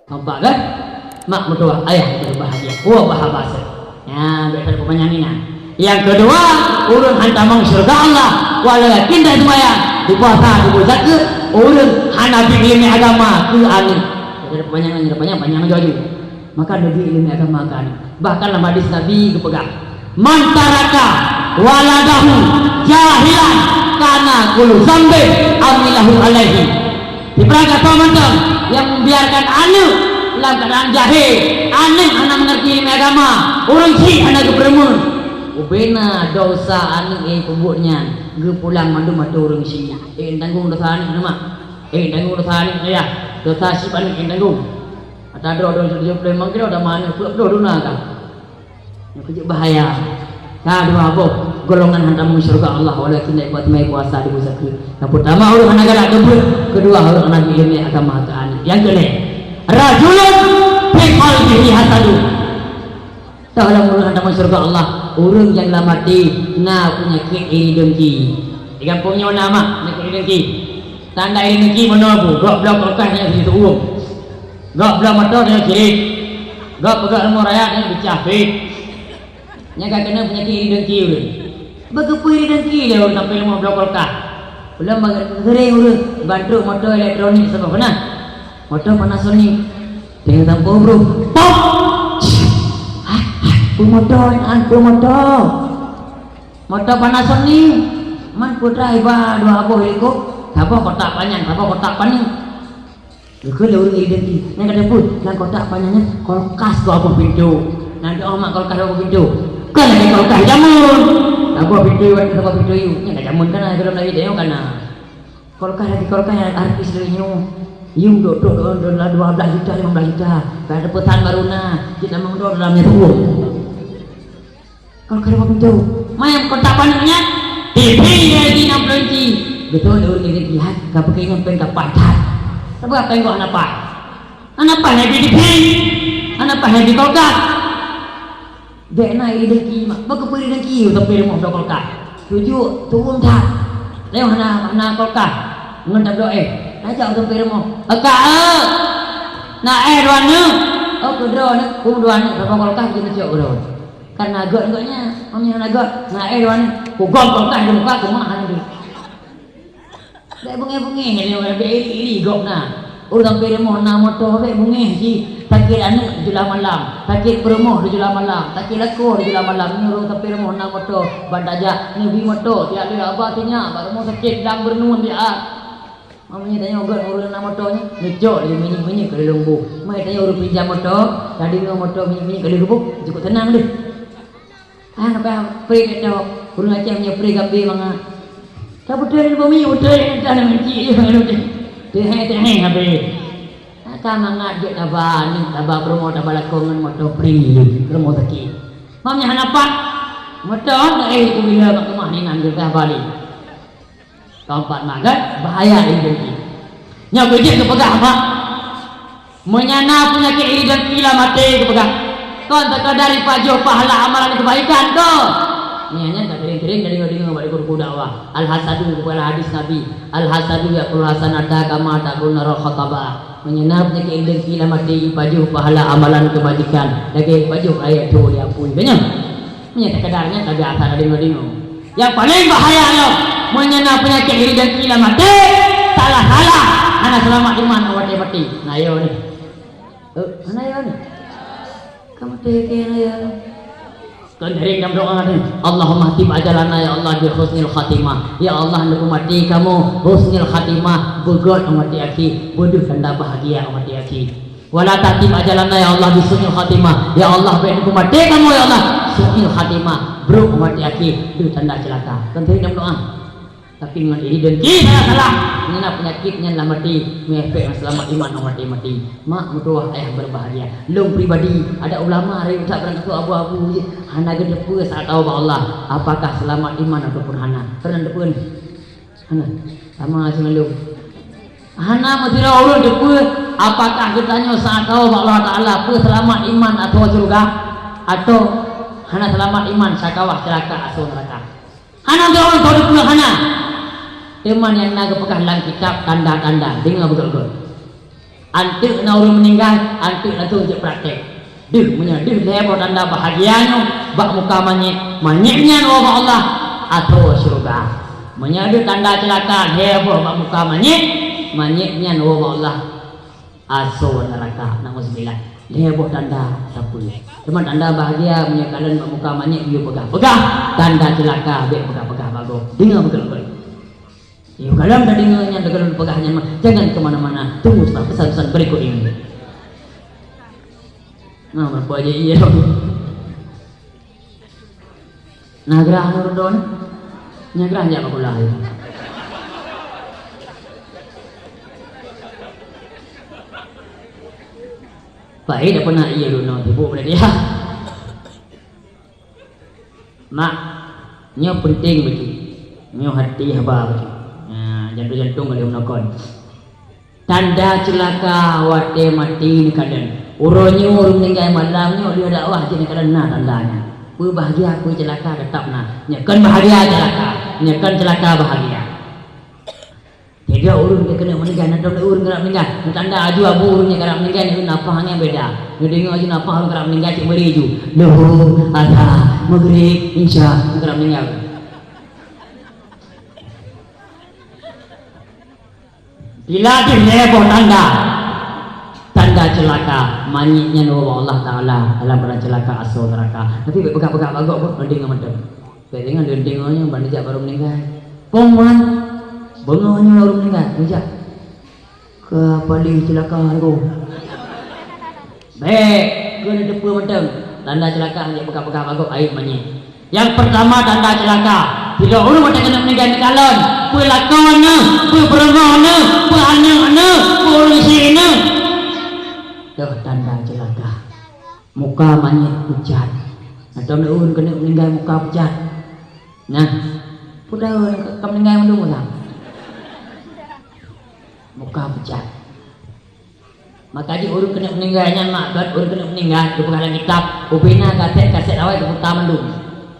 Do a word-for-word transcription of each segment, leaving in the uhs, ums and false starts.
Nampak kan? Mak meutuwah, ayah berbahagia. Wah, bahasa. Ya, biasa pemanyang ni nah. Yang kedua, ureuëng hantamong syurga Allah, walau yakin dah sembahyang, dipuasa, dibuat zakat, ureuëng hana bri ileumèe agama keu aneuk. Jadi panjang lagi, panjang, panjang lagi. Maka Nabi ileumèe agama keu aneuk. Bahkan dalam hadis Nabi geupeugah, "Man taraka waladahu jahilan kana kullu dzambin amilahu alaihi." Sibarang gata mantong nyang membiarkan aneuk lam keuadaan jahé, aneuk hana mengerti ileumèe agama, ureuëng chik hana geupeureumeun, ubena dosa aneuk nyang peubuet nyan geupulang mandum ateueh ureuëng chik. Eh, tanggong dosa aneuk, mak. Eh, tanggong dosa aneuk, ayah. Dosa chik aneuk, eh, tanggong. Ata droe, droe, droe, droe, memang kira udah mana, peuet ploh duna kah? Nyoe keujeuet bahaya. Ka dua boh golongan hantamong syurga Allah, walakin dak kuat teumé puasa di busa keu. Yang pertama, ureuëng hana galak keu beuet, kedua, ureuëng hana ileumèe agama keu aneuk. Yang keulhèe, rajulun fi qalbihi hasadun. Tah lam ureuëng hantamong syurga Allah, ureuëng nyang lam até na peunyakét iri dengki. Di gampông nyoe na mak peunyakét iri dengki. Tanda iri dengki meunoe bu, gob bloe kulkas nyang situ uem. Gob bloe moto nyang cirit. Gob peugah rumoh raya nyang bicah pit. Nyang ka keuneuk peunyakét iri dengki ureuëng. Beugeupeu iri dengki lé ureuëng sampai rumoh bloe kulkas. Ulôn sering ureuëng ban trok moto elektronik saboh keunan. Moto Panasonic. Tengah tampôh bro. Pop! Hai, hai, peue moto, an peue moto. Moto Panasonic. Man putra iba dua boh likot. Saboh kotak panyang, saboh kotak panyang. Geukheun lé ureuëng iri dengki. Nyan ka teupeu, lam kotak panyang nyan kulkas dua boh pintoe. Nyan doh mak kulkas dua boh pintoe. Kon lagèe kulkas jameun. Saboh pintoe wan saboh pintoe yum. Nyan ka jameun kana, gohlom lagèe nyoe kana. Kulkas lagèe kulkas nyang artis lagèe nyoe. Yum dok-dok dok dok dua belas juta, lima belas juta. Ka ada peusan baru na, cit lamang dok dalam nyan tuwoe. Kalau kada pintoe, main kotak paneuk nyan, T V lagi enam puluh inci. Beutôi lé ureueng ingat lihat, ka peuke nyan péng ka paih that. Sabab péng kok hana paih? Hana paih lagi T V, hana paih lagi kulkas. Bèk na iri dengki mak, bak keupeue iri dengki, tapi rumoh bloe kulkas. Tuju turun that. Lewat hana, hana kulkas. Ngon tabloe éh. Tajak sampai rumoh. Eka, eh. Na éh dua neuk. Oh, keudroe neuk, kum dua neuk, sabab kulkas jeuet neucok keudroe. Karena göt-göt nyan, meunyoe hana göt, na éh dua neuk, kugom kulkas di muka, keumah hana duek. Bèk beungéh-beungéh, bèk iri-iri gob na. Ureueng sampai rumoh na moto, bèk beungéh jih. Sakét aneuk di jeulaih malam, sakét peurumoh di jeulaih malam, sakét lakoe di jeulaih malam. Nyoe ureueng sampai rumoh na moto, ban tajak neubri moto, tiak lé haba sinyak, bak rumoh sakét dang beureunuen siat. Meunyoe tanyoe göt ureueng na moto nyoe, neucok lé minyeuk-minyeuk keu lôn boh. Meunyoe tanyoe ureueng pinjam moto, tadeungoe moto minyeuk-minyeuk keu lôn boh, cukôp teunang deh. Ah, ka pré gata, ureueng Aceh meunyoe pré gambé mangat. Ka beutôi lôn boh minyeuk, beutôi lôn dah lôn cik je lôn deh. Teuhèe-teuhèe habéh. Ka mangat jeuet taba, ni taba peurumoh, taba lakoe ngon moto pré, peurumoh sakét. Meunyoe hana pat, moto, eh, ku bila bak keumah ni ngan geutah balik. Keumpat mak, kan? Bahaya iri dengki. Nyoe keu jeuet geupeugah mak, meunyoe na peunyakét iri dengki lam até geupeugah, kon teukeudari pajoh pahala amalan keubaikan ko. Nyan, nyan ka sering-sering tadeungoe-deungoe bak guru-guru dakwah. Al-hasadu, keupeue hadis Nabi, "Al-hasadu ya'kulul hasanata kama ta'kulun narul hatabah." Meunyoe na peunyakét iri dengki lam até, ipajoh pahala amalan keubajikan lagèe ipajoh aèh tho di apui. Ka nyan? Meunyoe teukeudar nyan tabiasa tadeungoe-deungoe. Nyang paleng bahaya nyoe, meunyoe na peunyakét iri dengki lam até, salah-salah, hana seulamat iman 'oh watèe maté. Na yo ni. Eh, hana yo ni. Ka maté keu na yo. Kon sering dalam doa ni, "Allahumma khatib ajalana ya Allah bi husnil khatimah." Ya Allah, neupeumati kamoe husnil khatimah, beugöt 'oh watèe akhé, beudeuh tanda bahagia 'oh watèe akhé. Wala takhtim ajalana ya Allah bisu'il khatimah. Ya Allah, bèk neupeumati kamoe ya Allah su'il khatimah. Brok mati akhé, tu tanda ceulaka. Kan tadi dalam doa. Tapi ngon iri dengki salah-salah. Nyan peunyakét nyan lam até, ngefek seulamat iman 'oh watèe maté. Mak meutuwah, ayah berbahagia. Lôn pribadi, ada ulama hari ucap barang tu abu-abu je. Hana geuteupeue saat tahu bak Allah, apakah selamat iman ataupun hana. Pernah teupeue ni? Hana. Sama si mandum. Hana meusidroe ureueng teupeue, apakah geutanyoe saat tahu bak Allah Taala peuseulamat iman atawa syeuruga, atawa hana seulamat iman sakawa ceulaka asoe neuraka. Hana sidroe ureueng teupeue, hana. Teuma nyang na geupeugah lam kitab tanda-tanda, deungoe beugöt-göt. Anteuk na ureuëng meuninggai, anteuk langsung jeuet praktek. Deuh, meunyoe deuh lhée boh tanda bahagia nyoe bak muka manyét, manyét nyan woe bak Allah, asoe syeuruga. Meunyoe deuh tanda ceulaka lhée boh bak muka manyét, manyét nyan woe bak Allah, asoe neuraka. Nauzubillah. Lhée boh tanda sapeue. Teuma tanda bahagia meunyoe kalon bak muka manyét yue peugah-peugah, tanda ceulaka bék peugah-peugah bak gob. Deungoe beutôi-beutôi. Yôh, kalon tadeungoe nyan, takalon peugah nyan mah, jangan ke mana-mana. Tunggu setelah pesan-pesan berikut ini. Nah, berapa aja iya. Nah, gerah anu redon. Nya gerah jak bakula ya. Baik, dah pernah iya lu nak tipu pada dia. Mak, nyoe peunteng bacut. Nyoe hati haba bacut. Ha, jantung-jantung ka lheueh meunokon. Tanda ceulaka watée maté neukalon. Uroe nyoe ureuëng meuninggai malam nyoe lheueh dakwah jeuet neukalon na tanda nyan. Peue bahagia, peue ceulaka teutap na. Nyoe kon bahagia ceulaka. Nyoe kon ceulaka bahagia. Teuga ureuëng nyang keuneuk meuninggai, na dong ureuëng karap meuninggai. Meutanda aju abu ureuëng nyang karap meuninggai, nyoe nafah nyang beda. Neudeungoe aju nafah ureuëng karap meuninggai, cit beri aju. Luhur, asar, maghrib, isya, ureuëng karap meuninggai. Bila deuh lhée boh tanda, tanda ceulaka, manyét nyan woe Allah Taala dalam keadaan ceulaka asoe neuraka. Tapi bék peugah-peugah bak gob, neudeungoe mantong. Bék deungon leunteng nyoe ban neujak barô meuninggai. Pong wan, beungoh nyoe barô meuninggai, neujak. Ka paleng ceulaka lagoe. Bék, keuneuk teupeue mantong. Tanda ceulaka hana peugah-peugah bak gob, aib manyét. Nyang peurtama tanda ceulaka. Sidroe ureuëng watée keuneuk meuninggai neukalon, peue lakoe neuh, peue peurumoh neuh, peue aneuëk neuh, peue ureuëng syik neuh. Toh tanda ceulaka. Muka manyét pucat. Atau ureuëng keuneuk meuninggai muka pucat. Nah, peue ka meuninggai mandum ureuëng. Muka pucat. Maka jih ureuëng keuneuk meuninggai nyan mak, buet ureuëng keuneuk meuninggai, geupeugah lam kitab, ubena kaset-kaset awai geuputa mandum.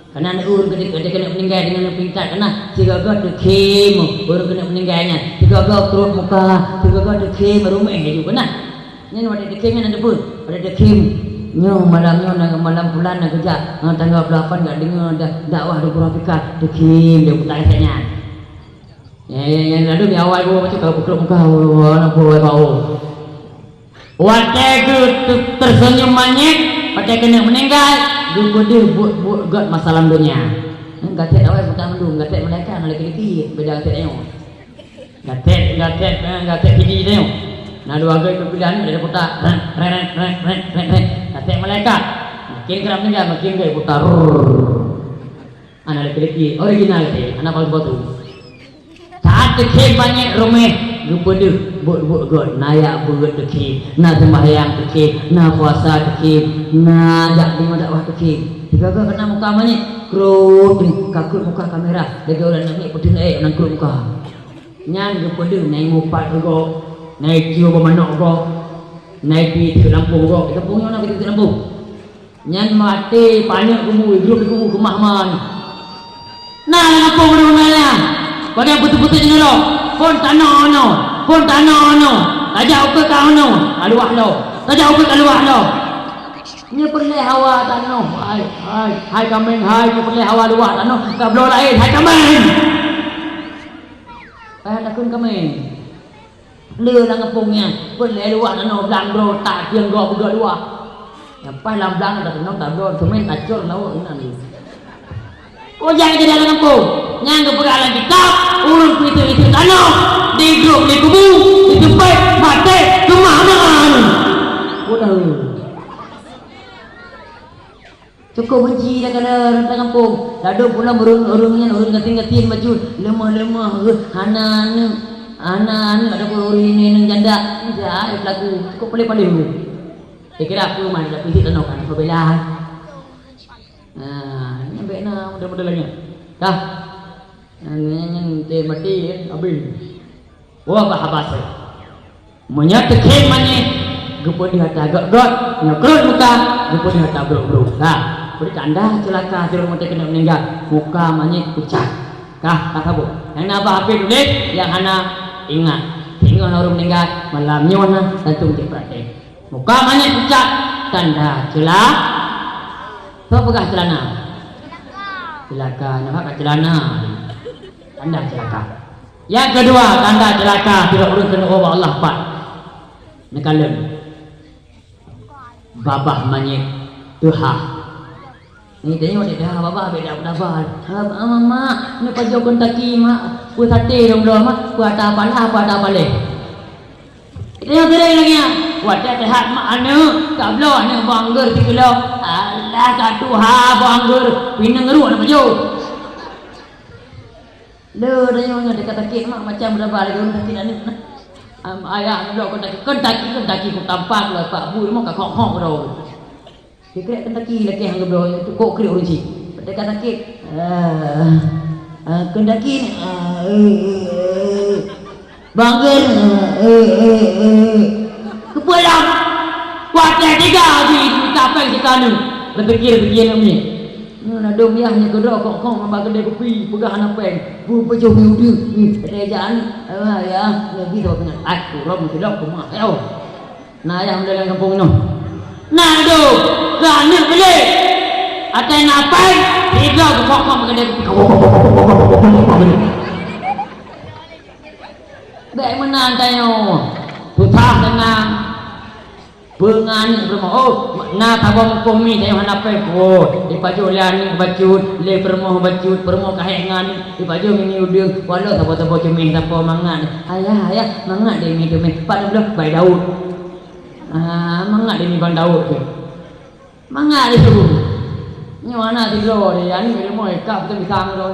Kana ureuëng keuneuk, keuneuk meuninggai deungon peungkat, kana sigoe-goe teukhém ureuëng keuneuk meuninggai nyan. Sigoe-goe krot muka, sigoe-goe teukhém ruméh laju kana. Nyan watée teukhém nyan na teupeue? Watée teukhém, nyoe malam nyoe na malam pulan na geujak, ngon tanggal delapan gak deungoe da-, dakwah di Pura Pika, teukhém dia putar kaset nyan. Nyang, nyang, nyang lalu di awai gua macam kalau buklok muka, wah, wah, wah, wah, wah. Watée geu te-, terseunyum manyét, watée keuneuk meuninggai, geupeudeuh buet-buet gét masa lam donya. Nyan gaséh awai bukan mandum, gaséh malaikat, malaikat lagi, beda gaséh nyoe. Gaséh, gaséh, eh, gaséh sidi nyoe. Na dua gét geupeudeuh nyoe dari kota, rek, rek, rek. Gaséh malaikat. Makin gerak meuninggai, makin gét putar. Rrrr. Hana laki-laki, original teh, hana palsu-palsu. Saat teukhém manyét ruméh, geupeudeuh buet-buet gét, na jak beuet teukhém, na seumbahyang teukhém, na puasa teukhém, na jak deungoe dakwah teukhém. Sigoe-goe kana muka manyét, krot, ka krot muka kamera, lagée ureuëng namiet peuteun ék nan krot muka. Nyan geupeudeuh na mupat gob, na icue bak manok gob, na ipi teuk lampôh gob, di gampông nyoe na ipi teuk lampôh. Nyan maté paneuk kubu, idrop di kubu keumah man. Na lam gampông ureuëng nyan. Padahai beutôi-beutôi jinoe lom. Phon tanoh nyoe, phon tanoh nyoe. Tajak ukeue ka nyoe, ka luwah lom. Tajak ukeue ka luwah lom. Nyoe peureulée hawa tanoh. Hai, hai, hai kaméng, hai, nyoe peureulée hawa luwah tanoh. Ka bloe laén, hai kaméng. Hai takheun kaméng. Le lam gampông nyan, peureulée luwah tanoh blang droe tak tieng gob beugöt luwah. Nyang paih lam blang ka teunoh tabloe seumén tacor lawok inan lé. Kujak keu lam gampông, nyang geupeugah lam kitab, ureuëng peuiteuk-iteuk tanoh, didrop di kubu, diteupet, maté, keumah-mahan. Udah. Cukup benci dah kala rata gampông. Ladôm pulang ureuëng, ureuëng nyan ureuëng gasien-gasien bacut, leumah-leumah, hana aneuëk, hana aneuëk ataupun ureuëng inong janda. Tidak, pelaku cukup paléh-paléh ureuëng. Kira-kira apa mah dah pihak tanoh kan pembela. Nah, ini baik nah model-model lagi. Dah. Nah, ini yang mati habis. Wah, bah habas. Meunyoe teukhém manyét, geupeudeuh ata gét-gét, nyoe krot muka, geupeudeuh ata brok-brok. Nah, peue tanda ceulaka sidroe watée keuneuk meuninggai, muka manyét pucat. Kah, ka saboh. Nyang na bak H P tuléh, nyang hana ingat. Ngon ureuëng meuninggai malam nyoe na, tantu cit praktek. Muka manyét pucat, tanda ceula-, soe peugah ceulana? Ceulaka, nampak ka ceulana? Tanda ceulaka. Nyang keudua, tanda ceulaka sidroe ureuëng keuneuk ubak Allah pat. Neukalon. Babah manyét teuhah. Ni tengok dia dah babah beda pendapat. Ha, ha, mak, ni pajoh kon taki, mak. Peue saté dong dong, mak. Peue ata palah, peue ata paleh. Tengok sering lagi, ha. Watèe teuhah mak aneuk, tabloe aneuk bak anggeur sikilo. Alah, ka tuha bak anggeur, pineung ruek aneuk pajoh. Le, tanyoe nyoe teuka sakét mak, macam berapa lagi ureuëng sakét aneuk na. Am, ayah nyoe kon taki, kon taki, kon taki, ku tampak lah pak bu, emang ka khok-khok dah. Sikrek kon taki lakèe hang geubloe, tu kok kriek ureuëng cit. Teuka sakét. Ah, ah, kon taki ni. Ah, eh, eh, eh. Bangga. Eh, eh, eh, eh. Kepala. Watèe tiga di tapeng sikanu. Berpikir-pikir ni. Nyoe na dong yah nyoe keudroe kong-kong mamba keudè kupi, peugah hana péng. Bu peujoh mi udeueng. Ih, teuka jaan. Ah, ya, nyoe bi saboh peunan. Ai, kurang meuteulok keumah. Ayo. Na yah meudagang gampông nyoe. Na dong, ka aneuk beulé. Atai na péng, tiga kong-kong mamba keudè kupi. Bèk meunan tanyoe. Susah teunang. Peungan peurumoh, oh, na saboh mukoh mi tanyoe hana péng. Oh, dipajoh lé aneuk bacut, lé peurumoh bacut, peurumoh kahé ngon, dipajoh mi udeueng, walau saboh-saboh ceumeh sapo mangat. Ayah, ayah, mangat deh mi ceumeh. Pat dong bai Daud. Ah, mangat deh mi bang Daud tu. Mangat deh tu. Nyoe aneuk sidroe deh, aneuk di rumoh ka beutôi pisang tu.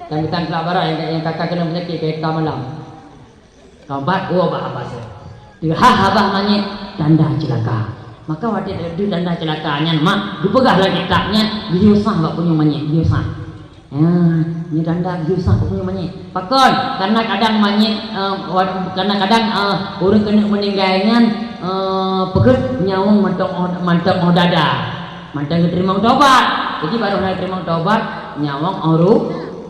Dan pisang kelak barat nyang, nyang kakak keuneuk peunyakét ka malam. Tobat, oh, bah, bah, bah. Teuhah babah manyét, tanda ceulaka. Maka watèe teuh tanda ceulaka nyan, mak, geupeugah lam kitab nyan, geuyue sah bak punyueng manyét, geuyue sah. Ya, nyoe tanda geuyue sah bak punyueng manyét. Pakon? Karena kadang manyét, eh, wa-, karena kadang, eh, ureuëng keuneuk meuninggai nyan, eh, peugét nyawöng mantong oh, mantong oh dada. Mantong geuteurimong tobat. Jadi, baru hana geuteurimong tobat, nyawöng oh ru-,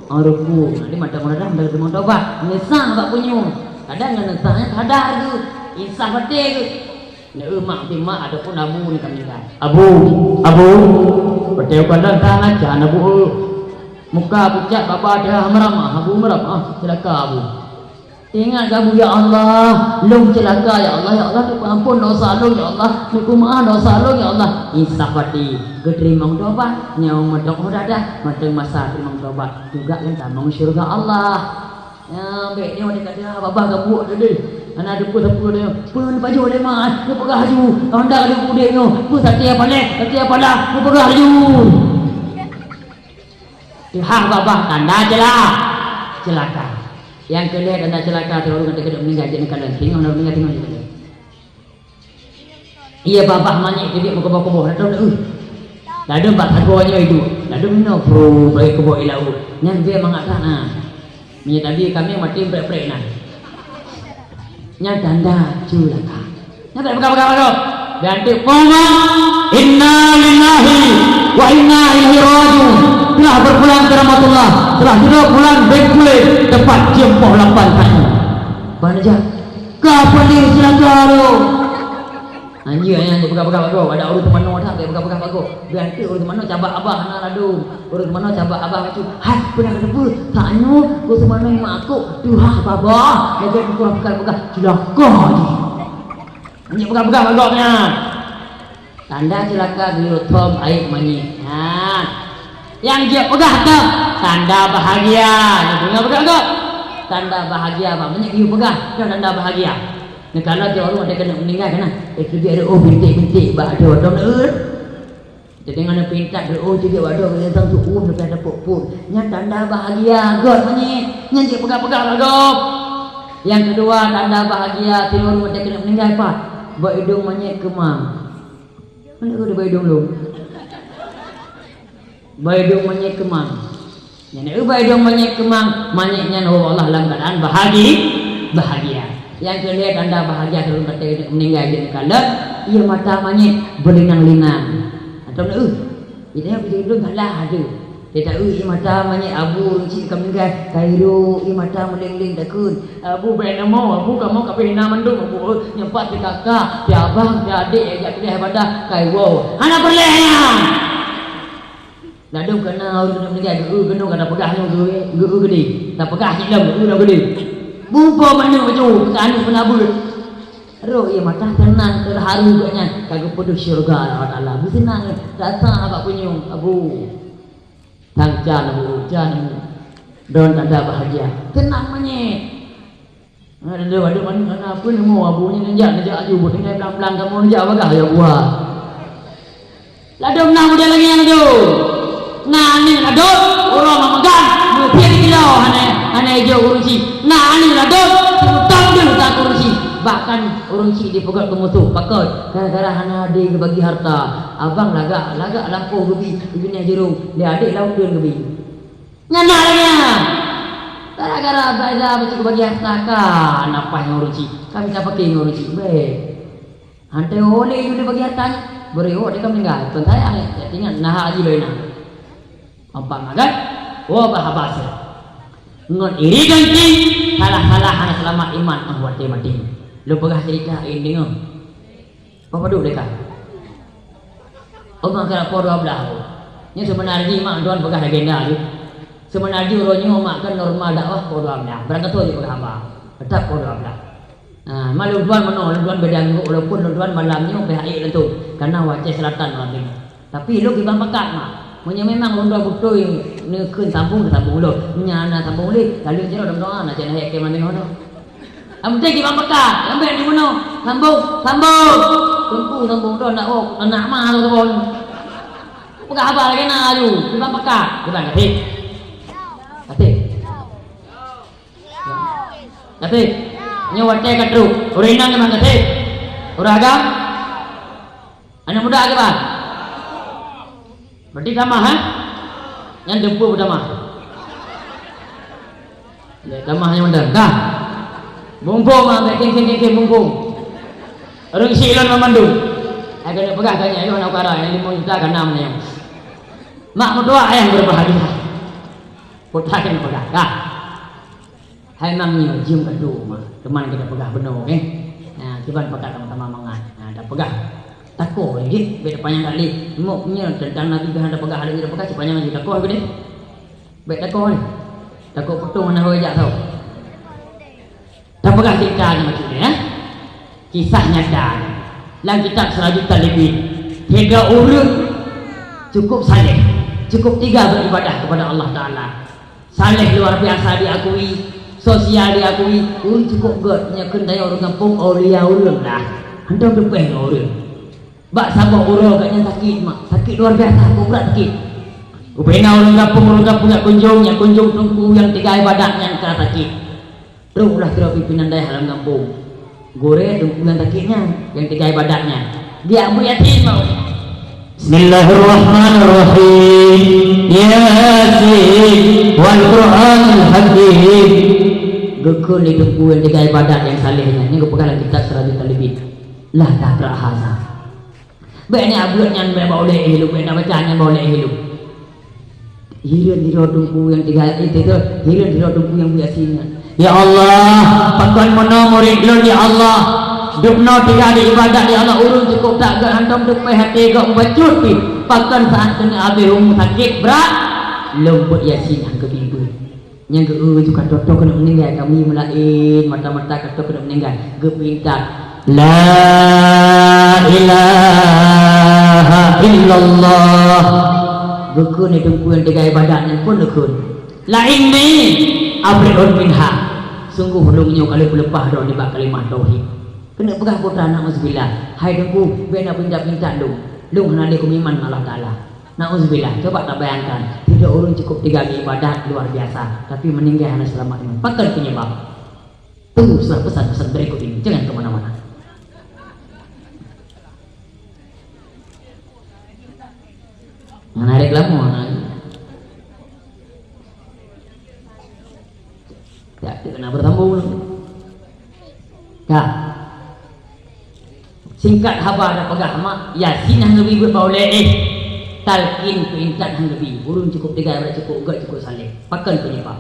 oh ruku. Jadi, mantong oh dada, mantong geuteurimong tobat. Ngeusah bak punyueng. Kadang ngon ngeusah nyan sadar geuh. Insaf baté geuh. Neu mak, mak ataupun abu ni kami kan. Abu, abu. Beutôi bukan dah sangat, jangan abu. Muka pucat, baba dah meramah, abu meramah. Celaka abu. Ingat kabu, "Ya Allah, lôn ceulaka, ya Allah, ya Allah, neupeuampon dosa lôn, ya Allah, neupeumaáh dosa lôn, ya Allah." Insaf baté, geuteurimong tobat, nyawöng mantong oh dada, mantong masa teurimong tobat, juga lôn tamong syeuruga Allah. Ya, bèk nyoe dikata babah gabuek tadi. Hana teupeue-teupeue dia. Peue neupajoh lé mak, neupeugah laju. Honda laju udép nyoe. Peue saté paléh, saté palah, neupeugah laju. Teuhah babah tanda ceula-, ceulaka. Nyang keu lhèe tanda ceulaka, sidroe ureueng ka teukeudeueng meuninggai, jeuet neukalon. Singoh na meuninggai, singoh jeuet neukalon. Iya babah manyét keubiet meukeubah-keubah, ladôm, uh. Ladôm bak sagoe nyoe iduek. Ladôm inoe, pru, bagi keuboh i laôt. Nyan bèe mangat that na. Meunyoe tabi kaméng maté prek-prek na. Nyan tanda ceulaka. Nyan tak peugah-peugah lom. Dan teuk poma, "Inna lillahi wa inna ilaihi raji'un." Telah berpulang ke rahmatullah. Telah juga pulang Bengkule tempat jeuem poh lapan tadi. Bang Najah, ka peuleueh ceulaka lom. Anjir, nyan peugah-peugah bagoe, ada ureueng teumanoe that, peugah-peugah bagoe. Bèk teuk ureueng teumanoe cabak abah na ladôm. Ureueng teumanoe cabak abah bacut. Hai, peue na kateupeue? Tanyoe ureueng teumanoe mak akok teuhah babah. Lagèe peugah-peugah ceulaka jih. Anjir peugah-peugah bagoe nyan. Tanda ceulaka geuyue thom aék manyét. Nah. Nyang jeuet peugah teuh tanda bahagia. Nyoe peugah-peugah gob. Tanda bahagia, mak, meunyoe geuyue peugah, nyoe tanda bahagia. Neukalon di ureueng watèe keuneuk meuninggai kana, eh, keubiet reuôh binték-binték bak ateueh watèe meu'euet. Jadi ngon pintak reuôh cit bak ateueh, geuyue sang su'uem sampai tapot-pot. Nyan tanda bahagia gob manyét. Nyan jeuet peugah-peugah bak gob. Nyang keudua, tanda bahagia sidroe ureueng watèe keuneuk meuninggai pat, bak idông manyét keumang. Mana ada bak idông lôn? Bak idông manyét keumang. Nyan, eh, bak idông manyét keumang, manyét nyan, oh Allah, lam keuadaan bahagi-, bahagia. Nyang keu lhèe tanda bahagia sidroe ureueng watèe meuninggai jeuet neukalon, iya mata manyét beulinang-linang. Atau, eh, itu yang betul-betul galah ada. Teuta eu ié mata manyét abu ureuëng chik ka meuninggai, ka irôk ié mata meuleng-leng takheun, "Abu, bèk neumoe, abu, kamoe ka pih na mandum, abu, eu, nyoe pat teuka kak, teu abang, teu adék, jak tuléh ibadah, ka iwoe." Hana peureulèe nyan! Ladôm ka na ureuëng meuninggai geu-eu keunoe ka tapeugah nyoe geu-eu, geu-eu keudéh, tapeugah cit lom geu-eu lom keudéh. Bukon mandum bacut, ka aneuk peunabeut. Rôk ié mata teunang, teuharu gobnyan, ka geupeudeuh syeuruga Allah Taala. Beuseunang, rasa bak punyueng, abu. Tang can abu, can abu. Droen tanda bahagia. Teunang manyét. Ada, ada, ada, mana, mana, apa nama abu ni, neujak, neujak aju, buat tinggai blang-blang kamoe neujak bagah ya buah. Ladôm na model lagèe nyan ladôm. Na aneuk ladôm, uroe meumeugang, meupie di kilo, hana, hana ijok ureuëng chik. Na aneuk ladôm, seumutong deuh that ureuëng chik. Bahkan ureuëng chik dipeugöt keu musoh, pakon, gara-gara hana adé geubagi harta. Abang lagak, lagak lampôh geubi, geubinéh jurông, lé adék laôt deuen geubi. Nyan na lagèe nyan. Gara-gara bak Eza beutôi bagi harta ka, na paih ngon ureuëng chik. Ka mita paké ngon ureuëng chik. Bèk. Hantei oleh yue bagi harta nyan. Beri awak dia ka meuninggai. Kon sayang lé. Jadi ingat, na hak jih lôn na. Empat magat. Woe bah haba seuh. Ngon iri ganti, salah-salah hana seulamat iman, ah, watèe maté. Lôn peugah cerita, eh, deungö. Peue padub lé ka? Uroe nyoe ka po dua blah. Nyoe seubeuna jih mak tuan peugah legenda tu. Seubeuna jih uroe nyoe mak kan normal dakwah po dua blah. Barangkasoe jipeugah haba. Teutap po dua blah. Nah, ma lôn tuan meunoe, lôn tuan beda minggu, walaupun lôn tuan malam nyoe pih aék lôn tu. Karena u Aceh Selatan malam nyoe. Tapi lôn kiban pakat mak. Meunyoe memang lôn tuan beutôi neukheun sambung, sambung lôn. Meunyoe hana sambung lé, lalu jinoe dong doa na jangan ayat keu malam nyoe. Am teh kiban pakat, ambek di meunoe. Sambung, sambung. Teungku sambung tu nak oh, nak ma tu sambung. Peugah haba lagèe na aju, kiban pakat. Kiban kasih. Kasih. Kasih. Nyoe watèe ka trok. Ureueng inong kiban kasih. Ureueng agam. Aneuk muda kiban. Berarti tamah, eh? Nyan teumpeue peutamah. Ya, tamah nyang mantong. Dah. Mumpung, ah, bèk keng-keng-keng, mumpung. Ureueng si ilôn meumandum. Ai keuneuk peugah ka nyan, ilôn hana ukara, nyang limong juta ka nam nyoe. Mak meutuah ayah berbahagia. Putra keuneuk peugah. Dah. Hai mang nyoe, jeuem ka trok, mak. Teuma kita peugah bunoe, eh? Nah, kiban pakat sama-sama mangat. Nah, tapeugah. Takoh lé jih, bèk tapanyang that lé. Mok nyoe teuntang Nabi keuh hana tapeugah, hana tapeugah, sipanyang laju takoh keudeh. Bèk takoh lé. Takoh peutong hana hôi jak tho. Tapeugah cerita nyoe maksud nyoe, eh? Kisah nyata. Lam kitab Sirajul Talibin, tiga ureueng cukup saleh, cukup tiga beribadah kepada Allah Taala. Saleh luar biasa diakui, sosial diakui, ureueng cukup gèt, nyan kheun tanyoe ureueng gampông aulia ureueng dah. Hantom teupèh ngon ureueng. Bak saboh uroe gobnyan sakét, mak. Sakét luar biasa, kobrat sakét. Ubena ureueng gampông, ureueng gampông jak kunjong, jak kunjong teungku nyang tiga ibadat nyan ka sakét. Trok ulah sidroe pimpinan dayah lam gampông. Gurèe teungku nyang sakét nyan, nyang tiga ibadat nyan. Geujak beuet Yasin, mak. Bismillahirrahmanirrahim. Yasin wal Qur'anil Hakim. Geukheun lé teungku nyang tiga ibadat nyang saleh nyan, nyang geupeugah lam kitab Sirajul Talibin. La taqra haza. Bèk nyan beuet nyan bèk bak ulèe lôn, bèk na baca nyan bak ulèe lôn. Hireuen sidroe teungku nyang tiga, eh, teuh, hireuen sidroe teungku nyang beuet Yasin nyan. Ya Allah, pakon meunoe murit lôn, ya Allah. Dubnoe tiga di ibadat, ya Allah, ureueng cukup that gèt hantom teupèh até gèt mubacut pih. Pakon saat keuneuk habéh umu sakét brat, lôn beuet Yasin han keubiet beuet. Nyang geu-eu ju ka tô-tô keuneuk meuninggai, kami meulaén mata-mata ka tô keuneuk meuninggai. Geupeuintat, "La ilaha illallah." Geukheun lé teungku nyang teuga ibadat nyan phon geukheun, "La inni abri'un minha." Sunggoh lôn nyoe ka lheueh peuleupah droe nibak kalimah tauhid. Keuneuk peugah putra, "Nauzubillah." Hai teungku, bèk na pinta-pinta lôn. Lôn hana lé kumiman ngon Allah Taala. Nauzubillah, coba tabayangkan, sidroe ureueng cukup tiga ibadat luar biasa, tapi meuninggai hana seulamat iman. Pakon penyebab? Tunggu setelah pesan-pesan berikut ini, jangan ke mana-mana. Menarik lama, nah. Tak, tak kena bersambung. Ka. Singkat haba tapeugah, mak, Yasin hana geubri beuet bak ulèe, eh. Talkin peuintat han geubi. Ureuëng cukup tinggai, cukup gét, cukup saleh. Pakon penyebab?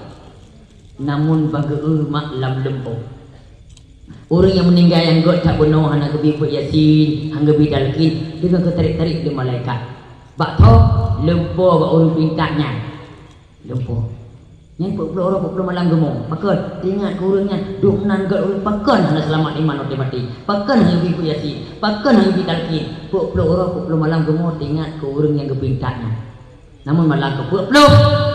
Namun bak geu-eu mak lam leumpôh. Ureuëng nyang meuninggai nyang gét that bunoe hana geubi buet Yasin, han geubi talkin, deungon geutarék-tarék lé malaikat. Bak tho, leumpôh bak ureuëng peuintat nyan. Leumpôh. Nyan peuet ploh uroe, peuet ploh malam geumo. Pakon? Teuingat keu ureuëng nyan, duek nan gét ureuëng pakon hana seulamat iman watée maté. Pakon han geubi buet Yasin, pakon han geubi talkin. Peuet ploh uroe, peuet ploh malam geumo teuingat keu ureuëng nyang geupeuintat nyan. Namun malam keupeuet ploh,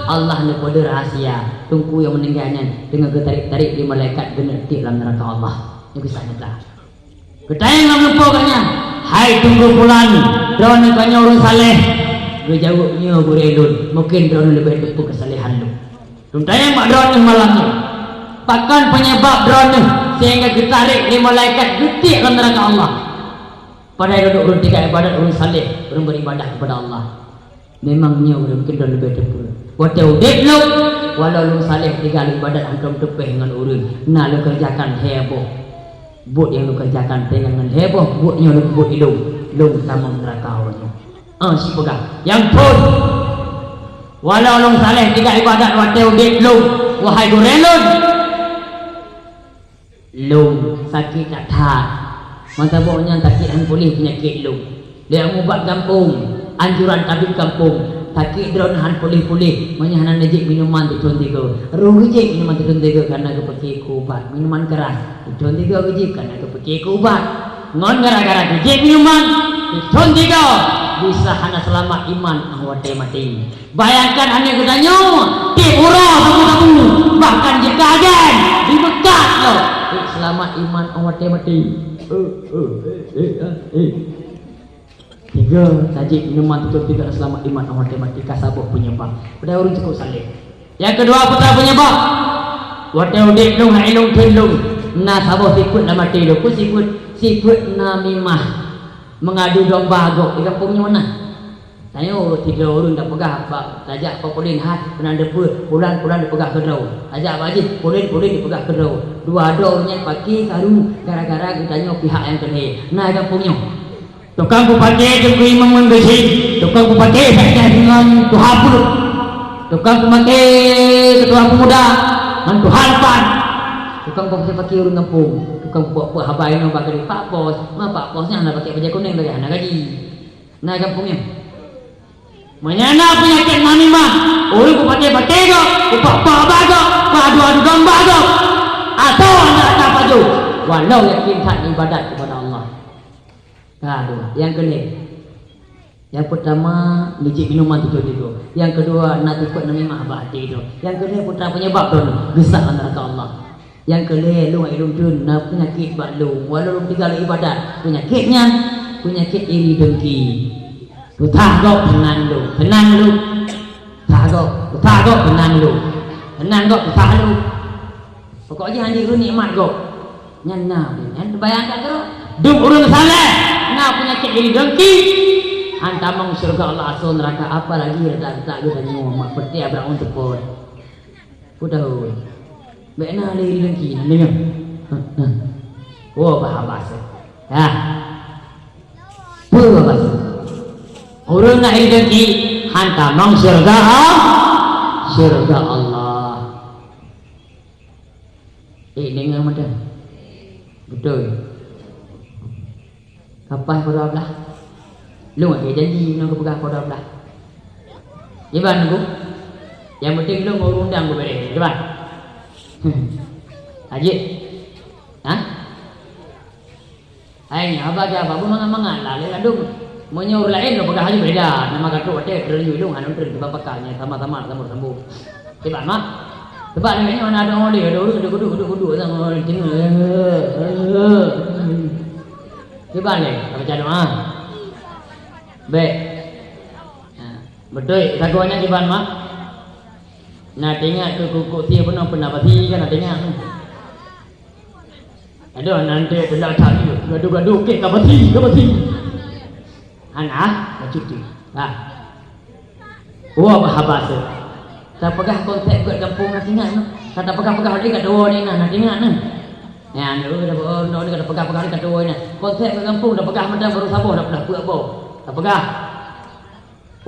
Allah neupeudeuh rahasia teungku nyang meuninggai nyan deungon geutarék-tarék lé malaikat geuneuk tiek lam neuraka Allah. Nyoe kisah nyata. Geutanyong lam leumpôh geuh nyan, "Hai teungku pulan, droeneuh ka nyoe ureuëng saleh?" Geujaweueb, "Nyoe gurée lôn, mungken droeneuh leubeh teupeu keusalehan lôn." Geutanyong bak droeneuh malam nyoe, "Pakon penyebab droeneuh sehingga geutarék lé malaikat geutiek lam neuraka Allah?" Padahai droeneuh ureuëng tinggai ibadat, ureuëng saleh, ureuëng beribadah kepada Allah. Memang nyoe ureuëng keudroe leubeh teupeu. Watée udeb lôn, walau lôn saleh tinggai ibadat hántom teupeh ngon ureuëng, na lôn keureujakan lhée boh. Buet nyang lôn keureujakan tinggai ngon lhée boh, buet nyang lôn buet ilôn, lôn tamong neuraka uroe nyoe. Ah, sipeugah, nyang phon. Walau lôn saleh tinggai ibadat watée udeb lôn, wahai gurée lôn. Lôn sakét that-that. Masa boh nyan sakét han puléh peunyakét lôn. Lé mubat gampông, anjuran tabib gampông, sakét droeneuh han puléh-puléh, meunyoe hana neujép minuman tuthon tiga. Roh geujép minuman tuthon tiga kana geupeuke keu ubat, minuman keuras. Tuthon tiga geujép kana geupeuke keu ubat. Ngon gara-gara geujép minuman tuthon tiga, bisa hana seulamat iman óh watée maté. Bayangkan aneuk geutanyoe, tieb uroe sabu-sabu, bahkan jeuet keu agen, jibeukat lom. Eh, seulamat iman óh watée maté. Eh, eh, eh, eh, eh. Tiga, tajik minuman tutoe tiga seulamat iman óh watée maté ka saboh peunyeubab. Padahai ureuëng cukup saleh. Nyang keudua, peue peunyeubab? Watée udeb lôn hai lôn theun lôn, na saboh sifeuet lam até lôn. Peue sifeuet? Sifeuet namimah, meungadu domba gob. Di gampông nyoe na. Tanyoe sidroe ureuëng tapeugah bak tajak bak pulan hai, keunan deupeu pulan-pulan tapeugah keudroe. Tajak bak jih pulan-pulan tapeugah keudroe. Dua droe nyan paki karu gara-gara geutanyoe pihak nyang keuneuk. Na gampông nyoe. Tukang peupaké teungku imum ngon geuchik, tukang peupaké sagai ngon tuha peuet. Tukang peumaké keutua peumuda ngon tuha lapan. Tukang peupaké-paké ureuëng gampông, tukang peubuet-buet haba inoe bak geude pak pos, ma pak pos nyan hana pakai bajée kunéng lagée hana gaji. Na gampông nyan. Meunyoe na peunyakét namimah, ureuëng peupaké-paké gob, peupak-pak bak gob, peuadu-adu domba gob, atau aneuk ata pajoh, walau yakin that ibadat kepada Allah. Ka dua. Nyang keulhée, nyang peurtama, neujép minuman tutoe tiga. Nyang keudua, na sifeuet namimah bak até droe. Nyang keulhée, peue peunyeubab droe geusak lam neuraka Allah. Nyang keulhée, lôn hai lôn theun na peunyakét bak lôn, walau lôn tinggai lôn ibadat. Peunyakét nyan, peunyakét iri dengki. Tutoe gob teunang lôn, teunang lôn. Tutoe gob, tutoe gob teunang lôn. Teunang gob tutoe lôn. Pokok jih hana ureuëng nikmat gob. Nyan na, nyan bayangkan tu. Dum ureuëng saleh na peunyakét iri dengki, han tamong syeuruga Allah asoe neuraka, apalagi rata-rata geutanyoe mak peuti abrak untuk pot. Ku tahu. Bèk na lé iri dengki, na deungoe. Woe, bah habas. Hah. Peue habas? Ureuëng na iri dengki, han tamong syeuruga Allah. Syeuruga Allah. Eh, deungoe mantong. Beutôi. Kapai pukul dua belas? Lôn akhé janji nyoe geupeugah pukul dua belas. Kiban, Teungku? Nyang penting lôn ureuëng undang beubéréh. Kiban? Ajik? Hah? Hai nyan, haba keu haba, beumangat-mangat lah lé ladôm. Meunyoe ureuëng laén lôn peugah laju beda, nama ka trok watée keureueng lôn hana treun, sabab pakar nyan sama-sama sambot-sambot. Kiban, Mak? Sabab lagée nyoe hana ada ulée, ada ureuëng duek-duek, duek-duek, sama ureuëng teungoh. Kiban lé, ka baca doa. Bék. Ha, beutôi, sagoe nyan kiban, Mak? Na teuingat keu kuku sie peunoh peunafasie kan na teuingat. Aduh, nanti teulak that nyoe. Gaduh-gaduh kek ka basi, ka basi. Hana, bacut tu. Ha. Wah, bah haba seuh. Tapeugah konsep gét gampông na teuingat meuh. Ka tapeugah-peugah lé ka tuwoe ni na, na teuingat na. Nyan, oh, ka tapeugah-peugah lé ka tuwoe na. Konsep gét gampông tapeugah mantong barô saboh dah peuet boh. Tapeugah.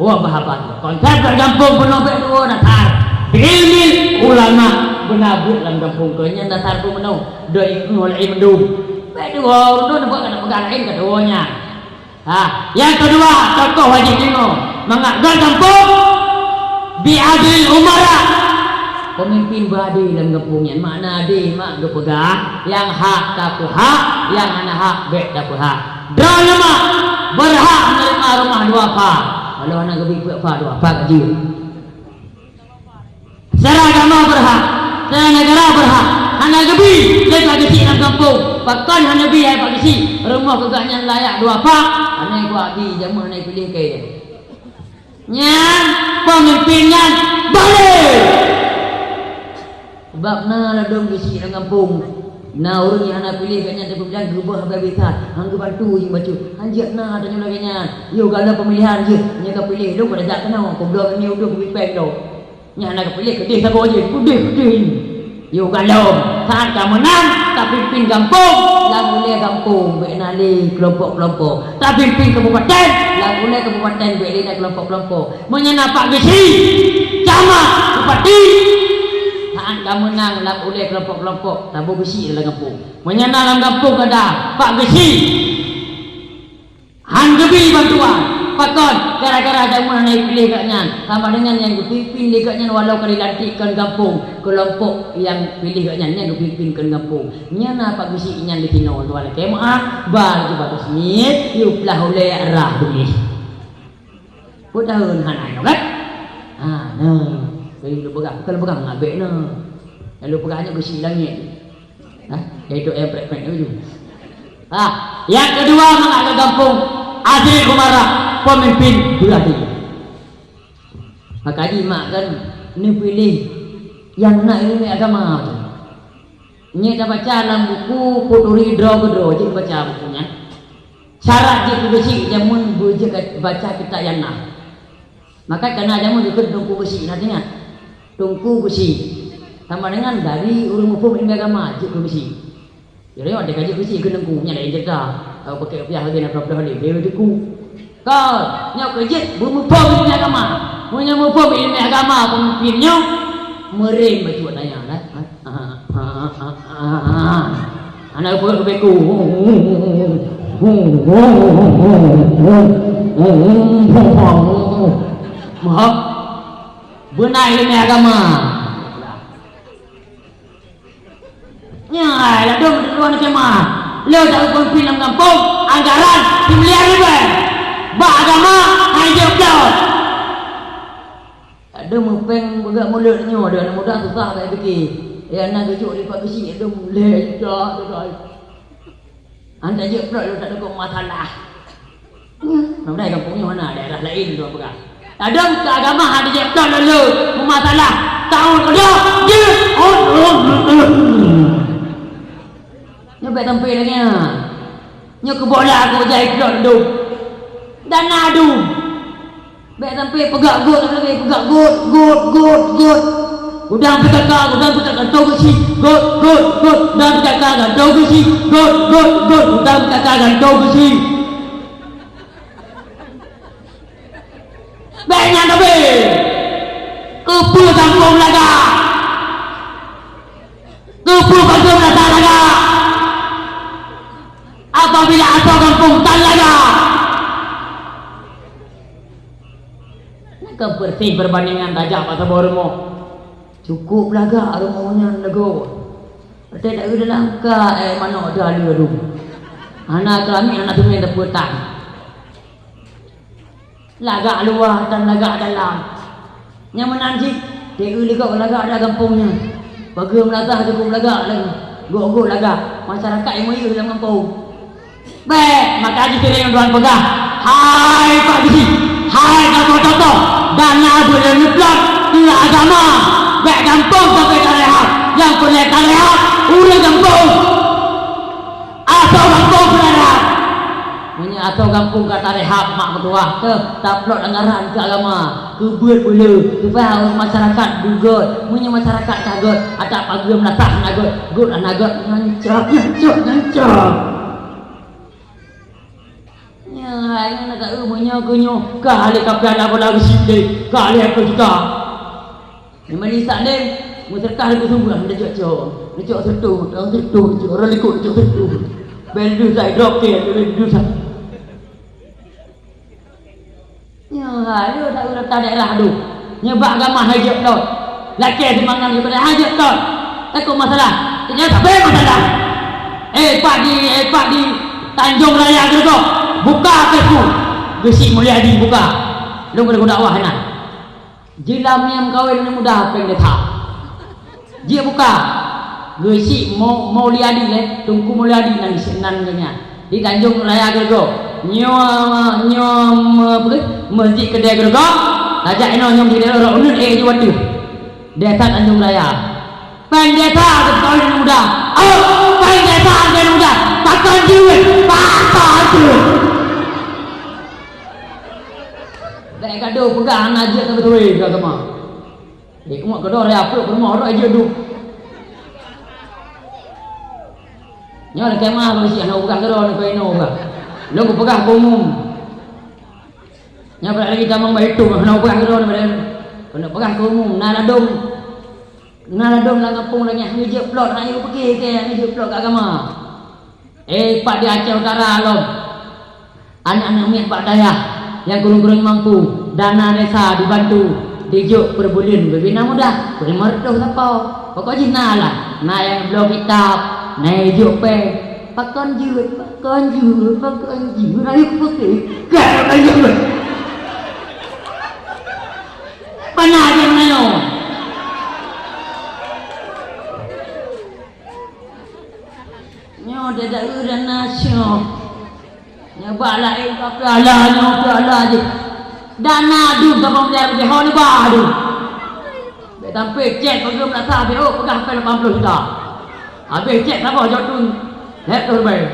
Wah, bahaba tu. Konsep lam gampông bunoe bèk tuwoe dasar. Ilmu ulama beuna buet lam gampông keu nyan dasar bunoe. Doi ilmu oleh mandum. Bèk tuwoe ureueng tu buet keuneuk peugah laén keu tuwoe nyan. Ha, nyang keudua, tokoh wajéb deungoe. Mangat lam gampông bi adlil umara. Pemimpin beuadé lam gampông nyan. Makna adé mak geupeugah, nyang hak tapeuhak, nyang hana hak bèk tapeuhak. Droeneuh mak beurhak meuneurimong rumoh dua fa. Walau hana geubi peuet fa, dua fa ka jeuet. Secara agama beurhak, secara negara beurhak. Hana geubi lé Pak Geuchik lam gampông. Pakon hana geubi hai Pak Geuchik? Rumoh keu gobnyan layak dua fa. Hana geubi, jameun hana piléh keu nyan. Pemimpin nyan balek. Sabab na ladôm Geuchik lam gampông. Na ureueng nyang hana piléh gobnyan teupeumiléh, geuboh habéh-habéh that, han geubantu jih bacut. Han jeuet na tanyoe lagèe nyan. Yoh galom peumilihan jeuet, nyang ka piléh lôn ka tajak keunoe, peubloe mé udeueng peumimpén lom. Nyang hana geupiléh keudéh saboh jih, keudéh-keudéh. Yoh galom, saát ka meunang, tapimpén gampông, lam ulèe gampông bèk na lé keulompok-keulompok. Tapimpén kabupaten, lam ulèe kabupaten bèk lé na keulompok-keulompok. Meunyoe na Pak Geuchik, camat, bupati, saát ka meunang lam ulèe keulompok-keulompok, taboh Geuchik lam gampông. Meunyoe na lam gampông ka ada Pak Geuchik, han geubi bantuan. Pakon? Gara-gara jameun hana piléh gobnyan. Sama dengan nyang geupimpin lé gobnyan walau ka dilantik keu gampông, keulompok nyang piléh gobnyan nyan geupimpin keu gampông. Nyan na Pak Geuchik nyan di sinoe tuan lakèe meu'ah, ba laju batus miet, yue plah ulèe rhah beungéh. Peue tahun hana nyoe kan? Ha, nah. Jadi lôn peugah, bukan lôn peugah ngabek na. Lalu peugah nyoe Geuchik langèt. Ha, yaitu ayam prek-prek tu. Ha, nyang keudua mangat lam gampông, adil umara, pemimpin beuadil. Maka jih mak kan neupiléh nyang na ileumèe agama tu. Nyoe tabaca lam buku Peuturi droe keudroe, jeuet baca buku nyan. Syarat jeuet keu Geuchik jameun beujeuet baca kitab nyang na. Maka kana jameun jeuet keu Teungku Geuchik, na teuingat? Teungku Geuchik. Sama dengan dari ureueng muphom ileumèe agama jeuet keu Geuchik. Jadi, watèe ka jeuet Geuchik keu Teungku, nyan laén ceurita. Ka pakai rupiah lagèe na ploh-ploh lé, lé Teungku. Ka, nyoe keu jeuet beumuphom ileumèe agama. Meunyoe muphom ileumèe agama pemimpin nyoe, meuren bacut tanya, kan? Hana peue keu beku. Maaf. Beuna ileumèe agama. Nyan, ladôm di luwa neukeuh mah. Lé taeu peumimpin lam gampông, anggaran similiar ribèe. Bak agama, hai jeuet bloe. Ladôm meupéng peugah mulod nyoe, deuh aneuk muda susah bak pike. Ya, na geujok di Pak Geuchik, ladôm lé juta, juta. Hana jeuet bloe lôn, tak ada masalah. Nyoe, padahai gampông nyoe hana, daerah laén lôn peugah. Ladôm keu agama hana jeuet bloe lôn, lôn masalah. Taun keudua, jeuet. Nyoe bèk sampai lagèe nyan. Nyoe keuboh la aku jai bloe lôn. Dan na dum. Bèk sampai peugah göt lagèe peugah göt, göt, göt, göt. Udang P K K, udang P K K, gantoe geuchik, göt, göt, göt. Udang P K K, gantoe geuchik, göt, göt, göt. Udang P K K, gantoe geuchik. Bèk nyan tapi. Keupeue gampông lagak? Keupeue gampông lagak? Apabila asoe gampông tan lagak. Nyan keuh beureuséh peubandingan tajak bak saboh rumoh. Cukup lagak rumoh nyan lagoe. Watèe taeu dalam ka, eh, manok dua le dum. Hana keramik, hana semen, teupeu tan. Lagak luwa dan lagak dalam. Nyang meunan cit, taeu lé gob lagak dak gampông nyan. Pageue meulasah cukup lagak lagèe. Gok-gok lagak. Masyarakat nyang meuyeuh lam gampông. Bèk, maka jih sering droen peugah, "Hai Pak Geuchik, hai tokoh-tokoh, dana beuleueh neuplot keu agama, bèk gampông sampai tarehab, nyang peureulèe tarehab ureueng gampông." Asoe gampông peureulèe tarehab. Meunyoe asoe gampông ka tarehab mak meutuah, teuh taplot anggaran keu agama, keu beuet beuleueh, supaya masyarakat beugöt. Meunyoe masyarakat ka göt, adak pageue meulasah hana göt, göt hana göt, nyan cok, nyan cok, nyan cok. Nyan, Nyang na taeu meunyoe keu nyoe ka lé ka piala bola geusyik lé, ka lé ka juta. Nyang mani sak lé, meuseureukah lé keu sumbeue, neucok-cok, neucok seutoh, neucok seutoh, neucok rot likot, neucok seutoh. Bèk dudoe sa, drop kèe, bèk dudoe sa. Nyoe hai, lé taeu rata daerah tu. Nyoe bak agama hai jeuet lom. Lakèe simangang jeuet lom, hai jeuet lom. Takot masalah. Nyoe sabe masalah. Eh, Pak di, eh, Pak di Tanjong Raya Geureugoe. Buka Facebook. Geusyik Mulyadi buka. Lôn keuneuk dakwah na. Jeuet lam nyang meukawen aneuk muda péng desa. Jeuet buka. Geusyik Mo-, Mauliadi lé, Teungku Mauliadi nan, nan geuh nyan. Di Tanjong Raya Geureugoe. Nyoe, nyoe me-, apa tu? Meuseujid Keudè Geureugoe. Tajak inoe nyoe di daerah Rot Uneut, eh, ju ateueh. Desa Tanjong Raya. Péng desa keu sekolah aneuk muda. Oh, péng desa keu aneuk muda. Pakon jeuet? Pakon jeuet? Bèk gadoh peugah hana jeuet keu beutôi keu agama. Eh, umat keudroe raya peuet peurumoh droe jeuet duek. Nyoe lakèe meu'ah bak geusyik hana peugah keudroe nyoe keu inoe peugah. Lôn kupeugah keu umum. Nyoe bak lagèe tamong bak YouTube hana peugah keudroe nyoe bak lagèe. Keuneuk peugah keu umum, na ladôm. Na ladôm lam gampông lagèe nyan, hana jeuet plot, hana jeuet peuke, hana jeuet plot keu agama. Eh, pat di Aceh Utara lom. Aneuk-aneuk miet bak dayah nyang kureueng-kureueng mampu, dana desa dibantu, dijok peureubulin beubina mudah, peureumah reutôh lapau. Pokok jih na lah, na nyang bloe kitab, na nyang jok péng. Pakon jeuet, pakon jeuet, pakon jeuet, ayo putih, gak ayo jeuet. Pana nyang nyoe. Nyoe dada ureueng na syoe. Nyoe bak laén ka piala, nyoe piala jih. Dana dum saboh miliar leubeh, ho neuba dum. Bèk sampai cèk peugah meulasa B O peugah pèng lapan ploh juta. Habéh cèk saboh jok dum. Lhèe ploh ribèe.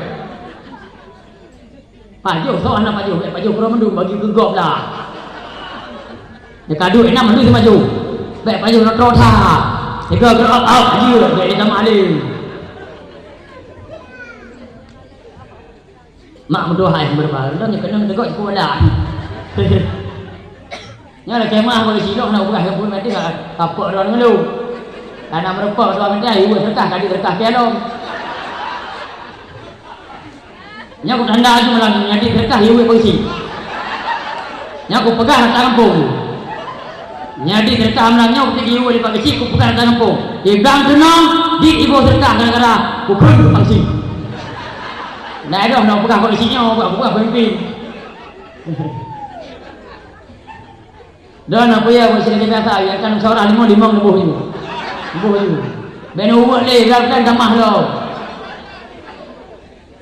Pajoh, soe hana pajoh, bèk pajoh keudroe mandum bagi keu gob lah. Nyang ka duek inong mandum si pajoh. Bèk pajoh neutrol that. Tiga geureup-eup jeuet, bèk itam alim. Mak meutuah hai meureuba, lôn nyang keunong teugok sikola. Nyan lakèe meu'ah bagi sidroe na ubah keu peuet mati ka, ka pok droe ngeulu. Kana meurumpok droe meutai, ueh seureukah, ka jeuet seureukah pialom. Nyan kutanda laju malam nyan, di seureukah yue beusi. Nyan kupeugah rata gampông. Nyan di seureukah malam nyoe, kuteuk yue di pageusi, kupeugah rata gampông. Di blang teunong, di iboh seureukah gara-gara kukheun keu pageusi. Ndak adoh nyoe peugah bak isi nyoe, peugah, peugah pemimpin. Dan apa ya, buat sini biasa, ya kan, seorang lima, lima, lima, lima. Lima, lima. Beno buat leh, dah kan tamah lo.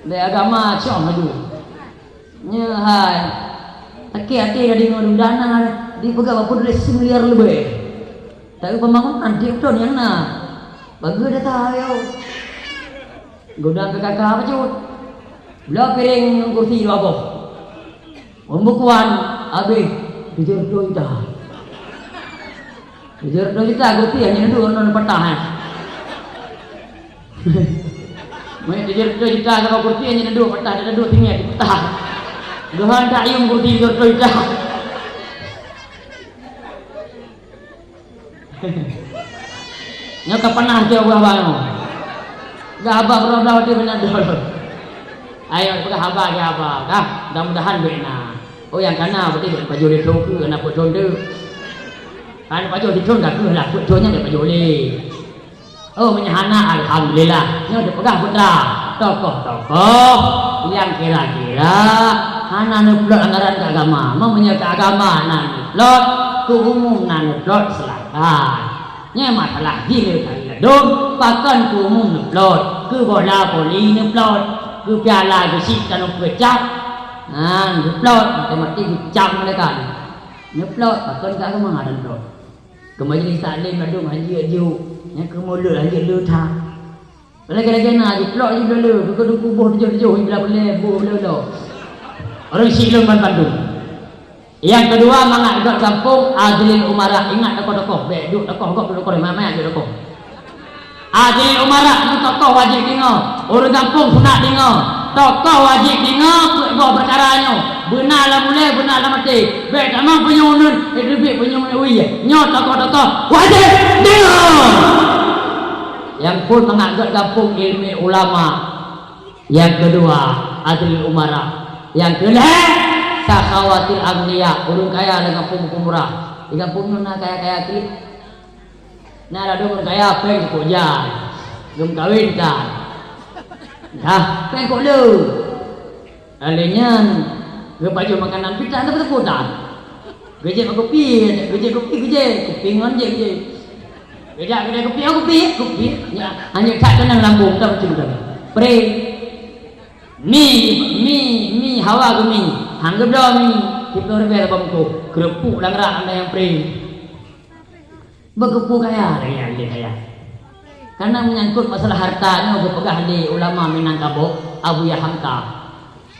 Lé agama cong laju. Nyoe hai. Akhé-akhé ka deungoe dum dana dipeugah bak peudeh similiar leubeh. Tapi pembangunan di Uton nyang na. Bagus data yo. Gudang P K K bacut. Bloe piréng ngon kursi dua boh. Pembukuan habéh tujoh reutôh juta. Tujoh reutôh juta kursi hanya duek ngon patah, eh. Meuet tujoh reutôh juta sama kursi hanya duek patah, dan duek tinggi patah. Tuhan tak yum kursi tujoh reutôh juta. Nyoe ka panas jauh haba nyoe. Dah haba keudroe-droe watèe meunan dol. Ayo peugah haba keu haba. Dah, mudah-mudahan bèk na. Oh, nyang kana berarti bèk pajoh lé thon keu na peuet thon deuh. Kan pajoh lé thon ka keuh lah, peuet thon nyan bèk pajoh lé. Oh, meunyo hana, alhamdulillah. Nyoe teupeugah putra, tokoh-tokoh nyang kira-kira hana neuplot anggaran keu agama. Meunyo keu agama na neuplot, keu umum na neuplot, silakan. Nyoe masalah jih lé tadi ladôm, pakon keu umum neuplot, keu bola voli neuplot, keu piala geusyik tanyoe peucah, na neuplot, matematik geucam mereka. Neuplot, pakon keu agama hana neuplot. Keu majelis taklim ladôm hanjeuet jok, nyang keu mulod hanjeuet le that. Lagèe-lagèe na jiplok jih bloe le, keu duku boh tujoh-tujoh, jih blah peureulèe boh bloe le. Ureueng syiek lôn ban bandum. Nyang keudua, mangat göt gampông, adlil umara, ingat tokoh-tokoh, bèk duek tokoh gob, duek tokoh, mak-mak duek tokoh. Adlil umara, nyoe tokoh wajéb deungö, ureueng gampông sunat deungö, tokoh wajéb deungö, peuet boh peukara nyoe. Beuna lam ulée, beuna lam até. Bék tamong punyueng uneun, eh, teubiet punyueng uneun. Nyoe tokoh-tokoh wajéb deungoe. Nyang phôn mangat gét gampông ileumèe ulama. Nyang keudua, adlul umara. Nyang keulhèe, sakhawatil aghnia, ureueng kaya lam gampông peumurah. Di gampông nyoe na kaya-kaya klik. Na ladôm ureueng kaya péng sikok jai, geumeukawen tan. Dah, péng kok le. Lheueh nyan, geupajoh makanan pih tan, tapi teupeue tan. Geujép kupi, geujép kupi, geujép kupi ngon jép, jép. Geujak keudè kupi, oh, kupi, kupi. Nyan, hana that keunong lambông, tak macam tu. Pre. Mi, mi, mi, hawa geuh mi. Han geubloe mi. Siplôh ribèe bak meukoh. Keureupuk lam rak, hana nyang pre. Beugeupeu kaya lagèe nyan lé kaya. Karena menyangkut masalah harta nyoe geupeugah lé ulama Minangkabau, Abuya Hamka.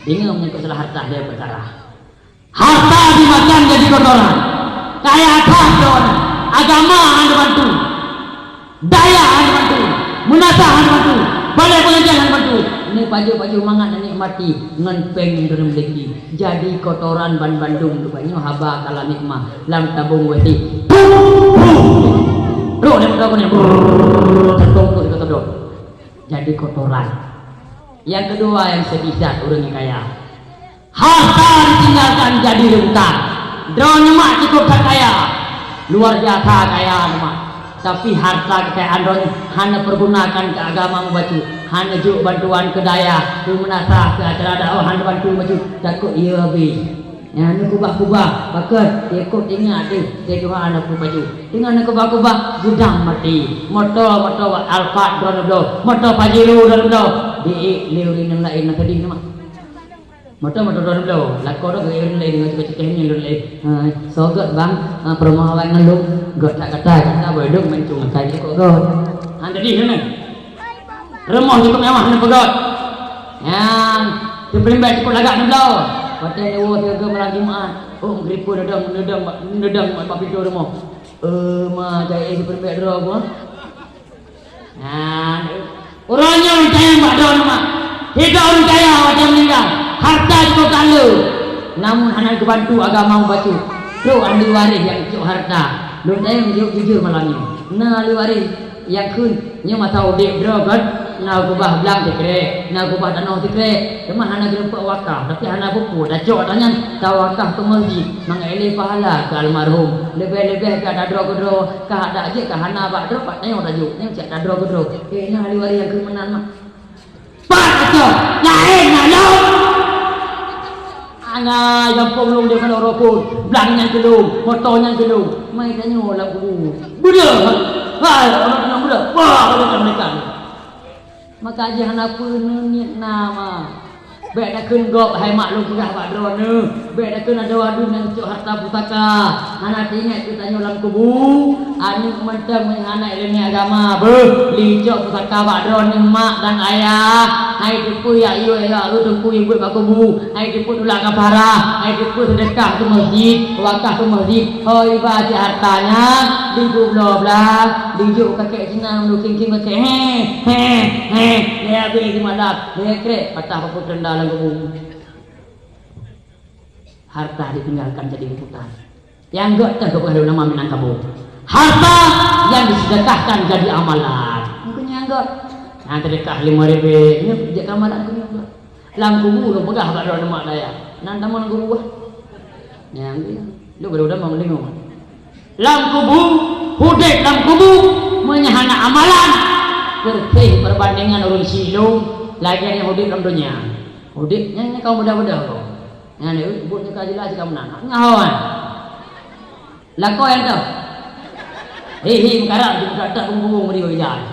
Deungoe menyangkut masalah harta dia perkara. Harta dimakan jadi kotoran. Kaya that droe, agama hana bantu. Daya hana bantu. Meunasah hana bantu. Balèe peungajian hana bantu. Neupajoh-pajoh mangat neunikmati ngon péng nyang droeneuh miliki. Jadi kotoran ban bandum, nyoe haba kalam hikmah lam tabong wasi. Roh dia betul ni. Brrrr, tertongkol ke sedot. Jadi kotoran. Yang kedua yang sedih that ureueng nyang kaya. Harta ditinggalkan jadi rebutan. Droeneuh mak cukup that kaya. Luar biasa kaya mak. Tapi harta kekayaan droeneuh hana pergunakan keu agama mubacut, hana jok bantuan keu dayah, keu meunasah, keu acara dakwah hana bantu mubacut, takot ie habéh. Nyan neukubah-kubah, pakon, ikot ingat deh, teuka hana peue baju. Teungoh neukubah-kubah, geudam maté. Moto, moto Alphard droeneuh bloe, moto Pajero droeneuh bloe. Di lé ureueng nyang laén na sedih na mak. Moto-moto droeneuh bloe, lakoe droe geuh lôn lé deungon cukée-cukée nyan lôn lé. Ha, soe gét bang, ha, peurumoh awai ngon lôn, gét that gata, gata boh lôn mancung akai cukôp gét. Ha, jadi nyoe. Rumoh cukôp mewah nyan peugét. Nyan, teupeurimbèe cukôp lagak nyan bloe. Watèe neuwoe sigoe malam Jumat, oh, geuripeue neudong, neudong, neudong bak pintoe rumoh. Eh, ma, jai eh, teupeurimbèe droe buah. Nah, ureueng nyoe tanyong bak droeneuh mak. Hidup ureueng kaya watèe meuninggai, harta jikoh ka le. Namun hana geubantu agama mubacut. Trok ahli waréh nyang cok harta. Lôn tanyong jaweueb jujur malam nyoe. Na ahli waréh nyang kheun, nyoe masa udép droe kon, na keubah blang sikrek, na keubah tanoh sikrek. Teuma hana geurumpok wakaf, tapi hana peue-peue tacok ata nyan tawakaf keu masjid, mangat ilée pahala keu almarhum. Leubeh-leubeh gata droe keudroe, ka adak jeuet ka hana bak droe, pat tanyoe tajok, nyan cit ata droe keudroe. Eh, na ahli waréh nyang keu meunan mak. Pat tacok, laén na lom. Angai gampông lôn di keunoe rokon, blang nyan keu lôn, moto nyan keu lôn. Mai tanyoe lam kubu. Beudôh. Hai, orang keunoe beudôh. Wah, orang keunoe meuninggai. Maka jih hana peue neuniet na ma. Bèk takheun gob hai mak lôn peugah bak droeneuh. Bèk takheun adoe aduen nyang cok harta pusaka. Hana teuingat keu tanyoe lam kubu. Aneuk mantong nyang hana ileumèe agama beuh, li cok pusaka bak droeneuh mak dan ayah. Hai teupeu yak yue yak eu teungku yue buet bak kubu. Hai teupeu tulak kafarah. Hai teupeu seudeukah keu masjid, wakaf keu masjid. Ho iba cit harta nyan, di gubloe blang, di jok kakek Inang lôn kingking maté, he, he, he, lhèe abéh di malam, lhèe krek patah papue keurenda lam gubong. Harta ditinggalkan jadi rebutan. Nyang gét teuh geupeugah lé ulama Minangkabau. Harta yang disedekahkan jadi amalan. Mungkin nyang gét. Nyang sedekah lima ribu, nyoe jadi amalan keu nyang gét. Lam kubu lôn peugah bak droeneuh mak dayah. Nan tamong lam kubu bah. Nyang dia. Lu baru dah mau lingong. Lam kubu, udép lam kubu, meunyo hana amalan, perteh perbandingan ureueng silueng lagèe nyang udép lam donya. Udép nyan, nyan kaum muda-muda ko. Nyan lé, buet nyang ka jelas kaum nan. Nyawa. Lakoe nyang toh. Hi, hi, meukarat, tak, tak, bungkung, bungkung, beri bagi jalan.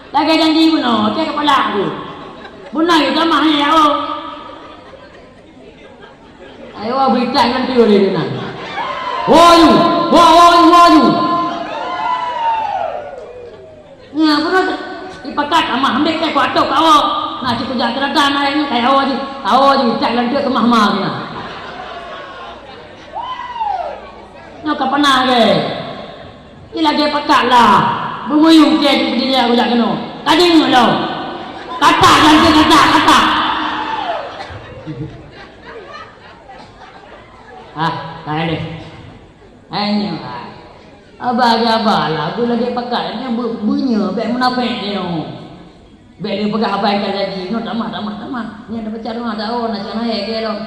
Lagèe janji bunoe, cek kepala aku. Bunoe, tamah ni, ya, oh. Ayo, berita yang nanti oleh dia nak. Woyu, wo, woyu, woyu. Nya, beuna ipakat amah ambek teh kuatok ka awak. Nah, cit kujak keurata na ini kaya awak ji. Awak ji cak lanteuk keumah ma keunan. Nyoe ka peunah lagèe. Ji lagèe pakat lah. Beumuyueng kèe cit kujak keunoe. Ka deungoe lom. Katak lanteuk katak, katak. Ah, hai deh. Hai nyoe, hai. Aba, aba lah, bu lagèe pakat, nyoe bu, bu nyoe, bèk munafék nyoe. Bèk lé peugah haba nyang ka janji, nyoe tamah, tamah, tamah. Nyoe dah baca doa, dah, oh, na cak naik ke lom.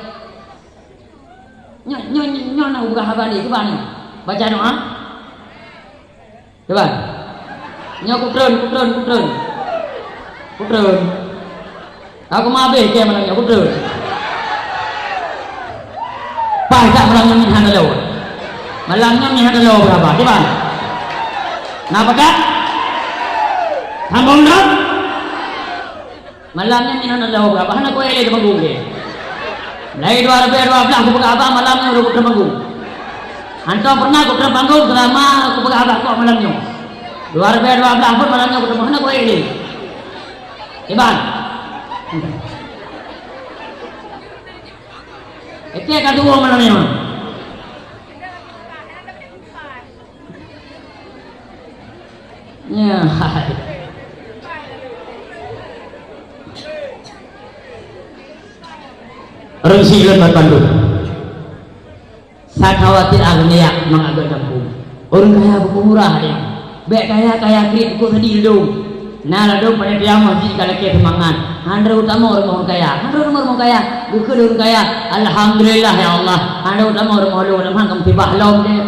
Nyoe, nyoe, nyoe, nyoe na peugah haba lé, cuba nyoe. Baca doa. Cuba. Nyoe kutreun, kutreun, kutreun. Kutreun. Aku mabéh kèe malam nyoe, kutreun. Paih that malam nyoe meuhan lôn. Malam nyoe meuhan lôn beurapa? Cuba. Na pakat? Sambông dah? Malam nyoe meuhan lôn beurapa? Hana kuék lé di panggong kèe. Mulai dua ribèe dua blah kupeugah haba malam nyoe lôn kutreun panggong. Hantom pernah kutreun panggong seulama kupeugah haba kok malam nyoe. Dua ribèe dua blah pun malam nyoe kutreun panggong, hana kuék lé. Iban. Ék ka tuwoe malam nyoe. Nyan hai. Ureueng syiek lôn ban bandum. Sakhawatir aghnia mangat gèt gampông. Ureueng kaya buku murah deh. Bèk kaya-kaya kriet buku sadi ladôm. Na ladôm panitia masjid ka lakèe seumangat. Hana tamong rumoh ureueng kaya. Hana tamong rumoh ureueng kaya. Geukheun ureueng kaya. Alhamdulillah ya Allah. Hana tamong rumoh lôn. Lam han ka musibah lom deh.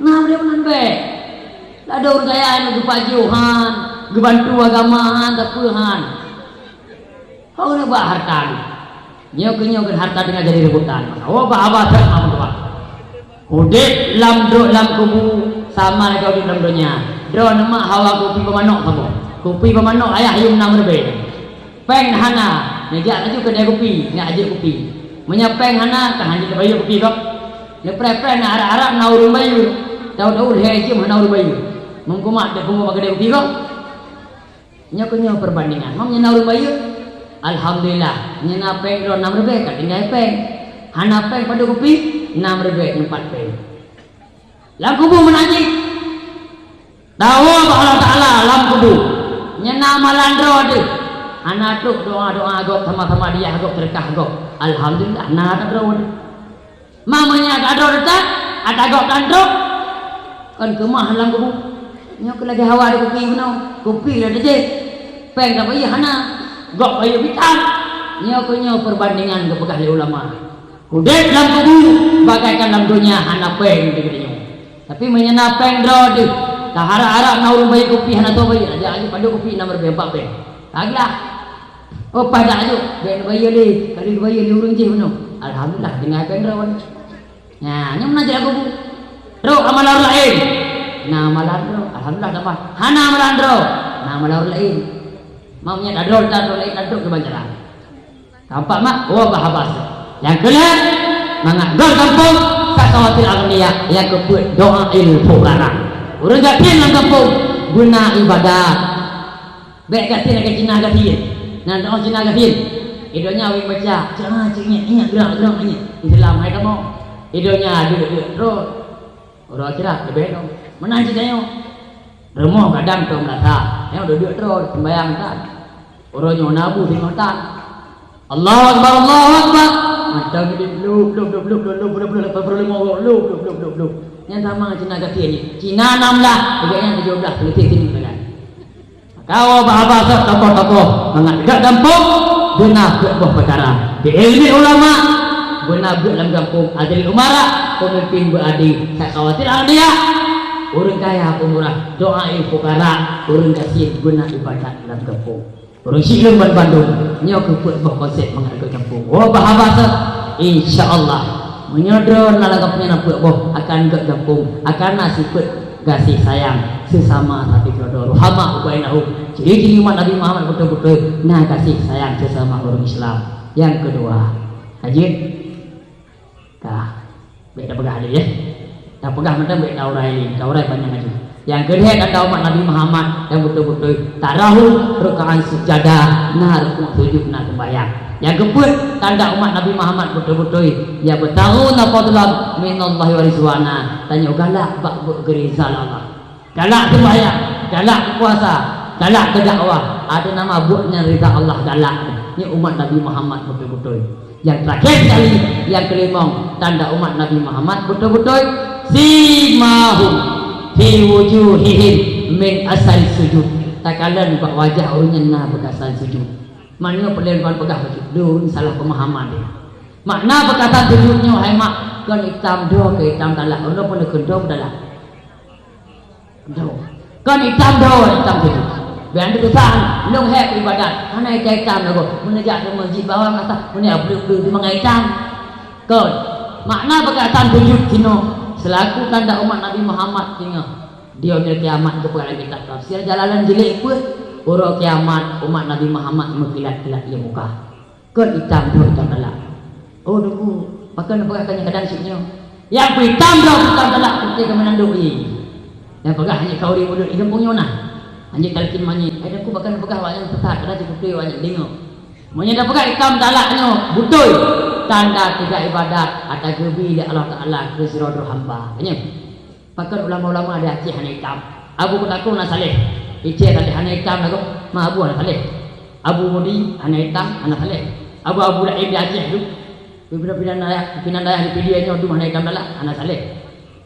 Nah, ulèe meunan bèk. Ladôm ureueng kaya nyoe geupajoh han, geubantu agama han, sapeue han. Ho keuneuk bak hareuta nyoe. Nyoe keuh nyoe keuh hareuta teungoh jadi rebutan. Maka, oh, bah haba sép meutuah. Udép lam do-, lam kubu sama lagèe udép lam donya. Droeneuh mak hawa kupi bak manok saboh. Kupi bak manok ayah yum nam reubèe. Péng hana, neujak laju keudè kupi, neujak jép kupi. Meunyoe péng hana, ka han jeuet bayeue kupi gob. Neupreh-preh na arab-arab na ureueng bayeue. Tahu-tahu lhèe jeuem hana ureueng bayeue. Meungkumat deuh pungo bak keudè kupi gob. Nyoe keuh nyoe perbandingan. Meunyoe na ureueng bayeue, alhamdulillah. Meunyoe na péng droe nam reubèe, ka tinggai péng. Hana péng padub kupi, nam reubèe nyoe pat péng. Lam kubu meunan jih. Tawoe bak Allah Taala lam kubu. Nyan na malandroe deuh. Hana trok doa-doa gob, sama-sama diah gob, seudeukah gob. Alhamdulillah, na ata droe deuh. Ma meunyoe ata droe teutab, ata gob tan trok. Kon keumah lam kubu. Nyoe keuh lagèe hawa di kupi bunoe. Kupi lagèe jih. Péng ka bayeue hana. Gob bayeue bitan. Nyoe keuh nyoe perbandingan geupeugah lé ulama. Udép lam kubu bagaikan lam donya hana péng di geutanyoe. Tapi meunyoe na péng droe deuh, taharap-harap na ureueng bayeue kupi hana soe bayeue, aja aju padub kupi nam reubèe empat péng. Taglah. Oh, paih dak aju, bèk neubayeue lé, ka lheueh neubayeue lé ureueng jih bunoe. Alhamdulillah, tinggai péng droe. Nah, nyoe meunan cit lam kubu. Trok amalan ureueng laén. Na amalan droe, alhamdulillah tamah. Hana amalan droe, na amalan ureueng laén. Meunyoe ata droe, ata droe laén, ata droe keubanjaran. Tampak mak, oh, bah haba sép. Nyang keulhèe, mangat gèt gampông, sakhawatir aghnia, nyang keupeuet, do'ail fuqara. Ureueng gasien lam gampông, beuna ibadat. Bèk gasien lagèe Cina gasien. Nan teu'oh Cina gasien. Di donya awai baca, ceu'ah, ceu'ah, ingat, ingat, geurang, geurang, ingat. Islam hai kamoe. Di donya duek-duek droe. Uroe akhirat leubeh lom. Meunan cit tanyoe. Rumoh gadang tom rasa. Nyoe duek-duek droe, seumbahyang tan. Uroe nyoe na bu singoh tan. Allahu Akbar, Allahu Akbar. Mantong geude lop, lop, lop, lop. Nyan sama Cina gasien nyan. Cina nam blah, lagèe nyan tujoh blah, seuleusoe sineuk sagai. Kawoe bak haba sép tokoh-tokoh mangat gèt gampông, beuna peuet boh peukara. Di ileumèe ulama, beuna beuet lam gampông, adil umara, peumimpin beuadil, sakhawatir aghnia, ureueng kaya peumurah, do'ail fuqara, ureueng gasien beuna ibadat lam gampông. Ureueng syiek lôn ban bandum, nyoe keuh peuet boh konsep mangat gèt gampông. Woe bak haba sép, insya Allah, meunyoe droeneuh lam gampông nyan na peuet boh, akan gèt gampông, akan na sifeuet gaséh sayang seusama sabe keuluwarga. Ruhama bainahum. Ciri-ciri umat Nabi Muhammad beutôi-beutôi na gaséh sayang seusama ureueng Islam. Nyang keudua, ka jeuet? Ka. Bèk tapeugah lé, ya. Tapeugah mantong bèk taurai lé, taurai panyang laju. Nyang keulhèe tanda umat Nabi Muhammad nyang beutôi-beutôi, tarahum ruk'an sujada, na rukuk sujud, na seumbahyang. Nyang keupeuet tanda umat Nabi Muhammad beutôi-beutôi, yabtaghuna fadlan minallahi wa ridwana, tanyoe galak bak beuet geuriza lé Allah. Galak seumbahyang, galak puasa, galak keu dakwah, ada nama buet nyan ridha Allah galak. Nyoe umat Nabi Muhammad beutôi-beutôi. Nyang terakhir sekali, nyang keulimong, tanda umat Nabi Muhammad beutôi-beutôi, simahum fi wujuhihim min asari sujud. Takalon bak wajah ureuëng nyan na beukasan sujud. Meunyoe peuleueh lôn peugah bacut, lôn salah peumahaman deh. Makna beukasan sujud nyoe hai mak, kon itam dhoe keu itam talak, ulôn pun keu dhoe talak. Dhoe. Kon itam dhoe, itam sujud. Biar tu susah, lôn hék ibadat, hana itam-itam lagoe. Meunajak deungon jih bawang atas, meunajak bleu-bleu di mangai itam. Kon. Makna beukasan sujud sinoe, selaku tanda umat Nabi Muhammad singoh di Yaumil Kiamat, geupeugah lam kitab tafsir Jalalain jilid peuet, uroe kiamat umat Nabi Muhammad meukilat-kilat ie muka. Kon itam dhoe itam talak. Oh, Teungku, pakon neupeugah keu nyan kadang cit nyoe? Nyang peuitam dhoe peuitam talak putih keu meunandok ie. Nyang peugah hanyut khauri mulut di gampông nyoe na. Hanyut talkin manyét. Hai Teungku, pakon neupeugah awak nyan sesat, kadang cit putih awak nyan deungoe. Meunyoe tapeugah itam talak nyoe, beutôi tanda teuga ibadat ata geubi lé Allah Taala keu sidroe-droe hamba. Nyoe. Pakon ulama-ulama di Aceh hana itam? Abu Kutakung na saleh, Aceh saleh hana itam lagoe, ma Abu hana saleh. Abu Mudi hana itam, hana saleh. Abu-abu laén di Aceh tu, pimpinan dayah, pimpinan dayah di Pidie nyoe dum hana itam talak, hana saleh.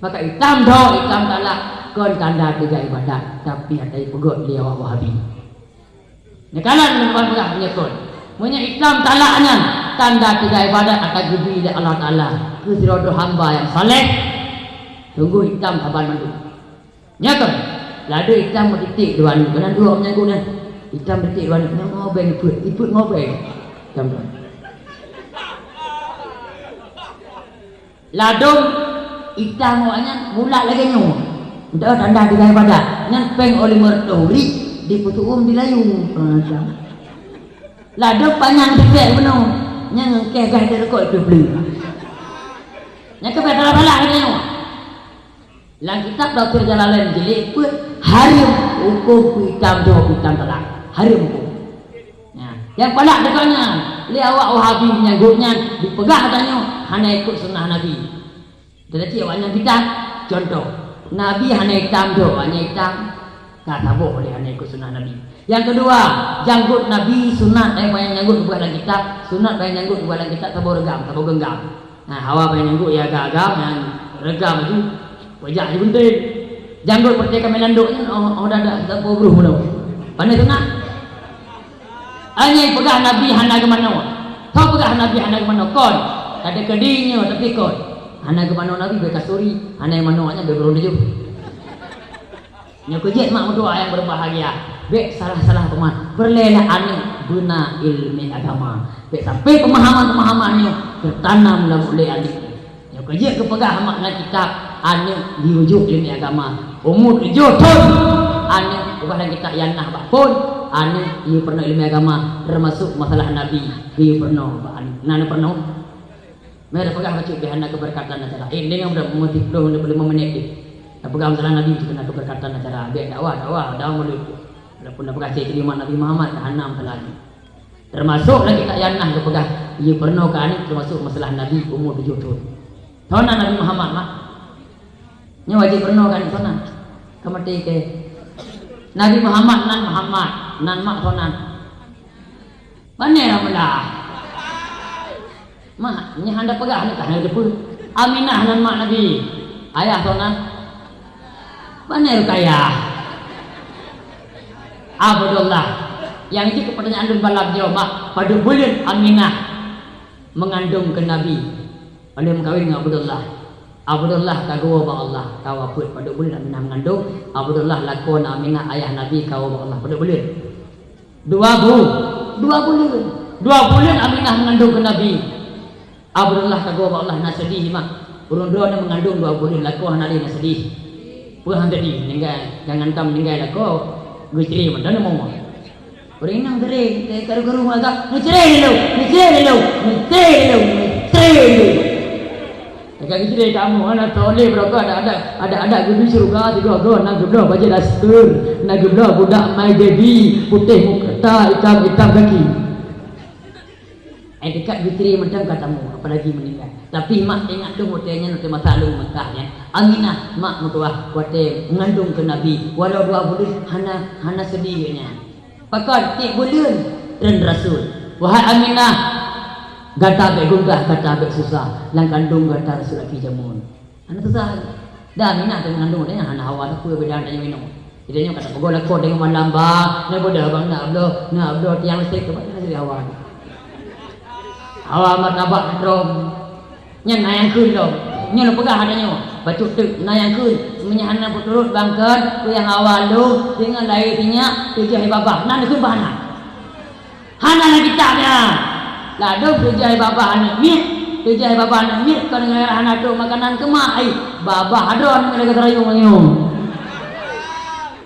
Maka itam dhoe, itam talak kon tanda teuga ibadat, tapi hana ipeugöt lé awak Wahabi. Neukalon lôn peugah meunyoe kon. Meunyoe itam talak nyan tanda teuga ibadat ata geubi lé Allah Taala keu sidroe-droe hamba nyang saleh, sunggoh itam saban mandum. Nyoe kon, ladôm itam meutitik dua nyoe, keunan dua meunyan geuh nyan. Itam meutitik dua nyoe, nyoe ngobeng ipeuet, ipeuet ngobeng. Itam dua. Ladôm itam awak nyan bulat lagèe nyoe. Nyoe tanda teuga ibadat. Nyan péng oleh meureutoh ri dipeutu'uem di layue. Ladôm panyang sifék bunoe. Nyan ngeukéh gaih teureukot teuh bleue. Nyan keuh salah-salah lagèe nyoe. Lam kitab Tafsir Jalalain jilid peuet, hareuem hukôm peuitam dhoe peuitam talak. Hareuem hukôm. Nah, nyang palak teuka nyan, lé awak Wahabi meunyan gobnyan jipeugah tanyoe hana ikot sunnah Nabi. Dan cit awak nyan bidah. Contoh, Nabi hana itam dhoe, awak nyan itam. Ka saboh lé hana ikot sunnah Nabi. Nyang keudua, janggot Nabi sunat, eh, panyang janggot geupeugah lam kitab, sunat panyang janggot geupeugah lam kitab saboh reugam, saboh geunggam. Nah, hawa panyang janggot nyang agam-agam, nyang reugam laju, peujak laju gunting. Janggot peureuteh kami landok nyan, oh, oh, dah, dah, dah, peuruh bunoe. Pane sunat? Hana peugah Nabi hana geumanoe. Soe peugah Nabi hana geumanoe? Kon. Kada keudeh nyoe, tapi kon. Hana geumanoe Nabi, bèk kasuri. Hana geumanoe nyan, bèk beureudoh. Nyoe keuh jeuet mak meutuah nyang berbahagia. Bèk salah-salah peumahaman. Peureulèe lah aneuk beuna ileumèe agama. Bèk sampai peumahaman-peumahaman nyoe teutanam lam ulèe aneuk. Nyoe keuh jeuet geupeugah mak lam kitab, aneuk jiujok ileumèe agama. Umu tujoh thon, aneuk geupeugah lam kitab nyang na bak phon, aneuk jipeurunoe ileumèe agama, teumasok masalah Nabi, jipeurunoe bak aneuk. Na neupeurunoe? Meupeugah bacut bèk hana keubeureukat acara. Eh, deungoe mudah, meuti ploh limong menit deh. Tapeugah masalah Nabi tu keunan keubeureukat acara. Bèk dakwah, dakwah, dakwah mulod. Walaupun tapeugah cit keulimat Nabi Muhammad, ka hana masalah nyoe. Teumasok lagèe kitab nyang na geupeugah, jipeurunoe keu aneuk teumasok masalah Nabi umu tujoh thon. Soe nan Nabi Muhammad, mak? Nyoe wajéb peurunoe keu aneuk soe nan. Ka maté kèe. Nabi Muhammad nan Muhammad, nan mak soe nan. Pane na meulah. Mak, nyan hana peugah ni, ka hana teupeue. Aminah nan mak Nabi. Ayah soe nan? Pane Rukayah? Abdullah. Nyang jeuet keu peutanyaan lôn malam nyoe, mak, padub buleuen Aminah meungandong keu Nabi? Padub meukawen ngon Abdullah. Abdullah ka geuwoe bak Allah, ka wafeuet. Padub buleuen Aminah meungandong, Abdullah lakoe Aminah ayah Nabi ka woe bak Allah. Padub buleuen? Dua bu-, dua buleuen. Dua buleuen Aminah meungandong keu Nabi. Abdullah ka geuwoe bak Allah, na seudeh mak. Ureueng droeneuh meungandong dua buleuen, lakoe hana lé, na seudeh. Peue han seudeh, meuninggai, jangankan meuninggai lakoe, geucre mantong na moe. Ureueng inong geuring, karu-karu meulaga, "Meucre lé lôn, meucre lé lôn, meucre lé lôn, meucre lé lôn." Lagèe geucre kamoe, hana toleh beurangkat, ada, ada, ada, ada geubi syeuruga, sigoe-goe na geubloe bajèe daster, na geubloe budak My Baby, putéh muka, itam, itam gaki. Eh, dekat geucre mantong ka tamoe, apalagi meuninggai. Tapi mak ingat lôn watèe nyan, watèe masa lôn Mekah nyan. Aminah, mak meutuah, watèe meungandong keu Nabi, walau dua buleuen, hana, hana seudeh nyan. Pakon? Tiep buleuen treun Rasul, "Wahai Aminah, Gata bék gundah, gata bék susah, lam kandông gata reusuh laki jameun. Hana susah. Dan Aminah teungoh mengandung, dia hana hawa takue beda tanyoe inoe. Jadi nyoe ka tapeugoe lakoe teungoh malam ba, na bodoh abang, na abloh, na abloh tiang listrik, keubat na listrik hawa. Hawa martabak keudroe. Nyan na nyang kheun lom. Nyoe lôn peugah gata nyoe. Bacut teuk, na nyang kheun. Meunyo hana peuturot bangkeuen, peue nyang hawa lôn, deungon lahé sinyak, tujoh babah. Na neukheun bah na. Hana lam kitab nyan. Ladôm tujoh babah aneuk miet. Tujoh babah aneuk miet kon ngon hana trok makanan keu mak, ai, babah droe ngon lagèe seurayong nyoe.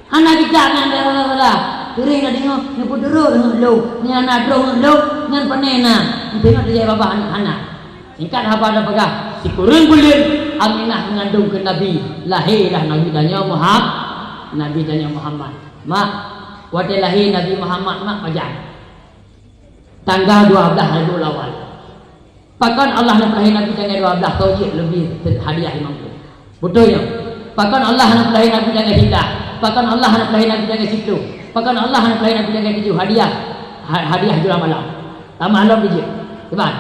Hana kitab nyan, dah, dah, dah, dah. Keureung dah deungoe, neupeuturot ngon lôn. Nyan hana trok ngon lôn, nyan pane na. Tengok tujoh babah aneuk hana. Singkat haba tapeugah, sikureueng buleuen Aminah meungandung keu Nabi, lahé lah Nabi tanyoe Muha-, Nabi tanyoe Muhammad. Mak, watèe lahé Nabi Muhammad, mak, pajan? Tanggal dua belas Rabiul Awal. Pakon Allah neupeulahé Nabi tanggai dua belas, taujiek leubeh hadiah limong ploh. Beutôi nyoe. Pakon Allah neupeulahé Nabi tanggai siblaih? Pakon Allah neupeulahé Nabi tanggai siplôh? Pakon Allah neupeulahé Nabi tanggai tujoh? Hadiah, ha-, hadiah jula malam. Tamah lom taujiek. Kiban?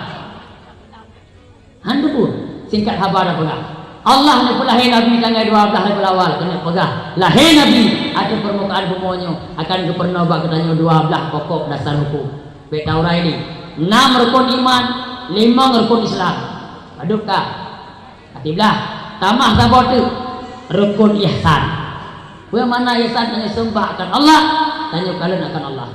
Han teupeu. Singkat haba tapeugah, Allah neupeulahé Nabi tanggai dua belas Rabiul Awal, keuneuk peugah, lahé Nabi ateueh peurmukaan bumoe nyoe akan geupeurunoe bak geutanyoe dua belas pokok dasar huköm. Bèk taurai lé. Nam rukon iman, limong rukon Islam. Padub ka? Ka siblaih. Tamah saboh teuk, rukon ihsan. Peue makna ihsan? Tanyoe seumbah akan Allah, tanyoe kalon akan Allah.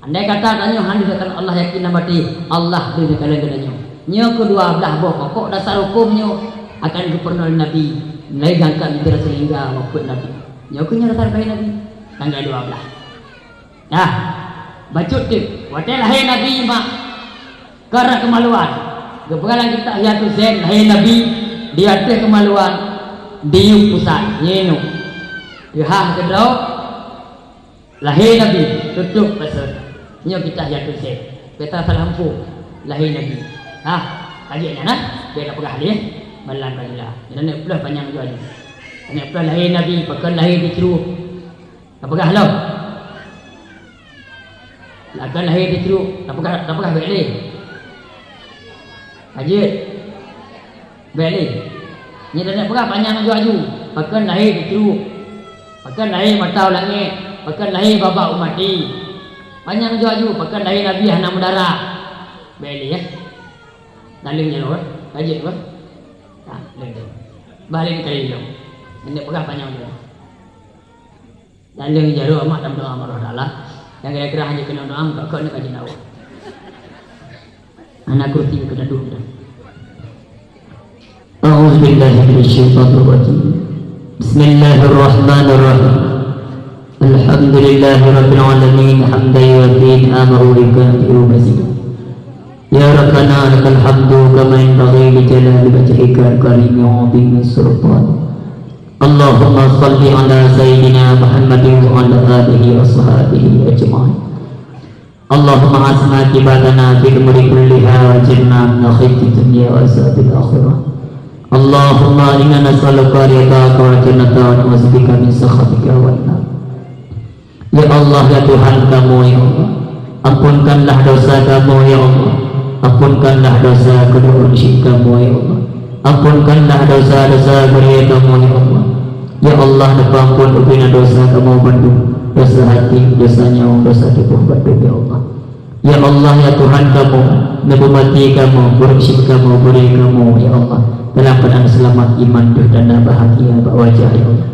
Andai kata tanyoe hana neukalon Allah, yakin lam até, Allah hana neukalon geutanyoe. Nyoe keuh dua belas boh pokok dasar huköm nyoe akan geupeurunoe lé Nabi, mulai gangkat mimpi Rasulullah wafeuet Nabi. Nyoe keuh nyoe dasar lahé Nabi, tanggai dua belas. Nah, bacut teuk, watèe lahé Nabi mak, karap keumaluan. Geupeugah lam kitab Ihya Ulumuddin, lahé Nabi di ateueh keumaluan, diyueb pusat, nyoe nyoe. Teuhah keudroe, lahé Nabi, tutôp pasot. Nyoe kitab Ihya Ulumuddin. Beta salah muphom, lahé Nabi. Hah, ka jeuet nyan, nah? Bèk tapeugah lé, eh. Malam ka jula. Nyan aneuk ploh panyang laju. Aneuk ploh lahé Nabi, pakon lahé teucruk. Tapeugah lom. Pakon lahé teucruk, tapeugah, tapeugah bèk lé. Ka jeuet. Bèk lé. Nyan aneuk peugah panyang laju-laju. Pakon lahé teucruk. Pakon lahé mata u langèt. Pakon lahé babah u maté. Panyang laju-laju, pakon lahé Nabi hana meudarah. Bèk lé, eh. Daleueng jaroe, eh. Ka jeuet, eh. Ka, lé. Bah lé kali lom. Aneuk peugah panyang laju. Daleueng jaroe, mak, tameudoa bak Allah Taala. Nyang kira-kira hana jeuet keunoe doa, meuka-ka neuka jeuet dakwah. Hana kursi keu daduek dah. A'udzubillahi minasyaitonirrajim. Bismillahirrahmanirrahim. Alhamdulillahirabbil alamin, hamdan yuwafi ni'amahu wa yukafi'u mazidah. Ya Rabbana, lakal hamdu kama yanbaghi li jalali wajhikal karimi wa 'azimi sultanik. Allahumma shalli ala sayyidina Muhammadin wa ala alihi wa sahbihi ajma'in. Allahumma ahsin aqibatana fil umuri kulliha wa ajirna min khizyid dunya wa azabil akhirah. Allahumma inna nas'aluka ridhaka wal jannata wa na'udzubika min sakhatika wan nar. Ya Allah, ya Tuhan kamoe, ya Allah, ampunkanlah dosa kamoe, ya Allah. Ampunkanlah dosa keudroe ureueng syik kamoe, ya Allah. Ampunkanlah dosa-dosa gurèe kamoe, ya Allah. Ya Allah, neupeuampon ubena dosa kamoe bandum, dosa até, dosa nyawöng, dosa tuboh bandum, ya Allah. Ya Allah, ya Tuhan kamoe, neupeumaté kamoe, ureueng syik kamoe, gurèe kamoe, ya Allah, dalam keuadaan seulamat iman, teuh tanda bahagia bak wajah, ya Allah.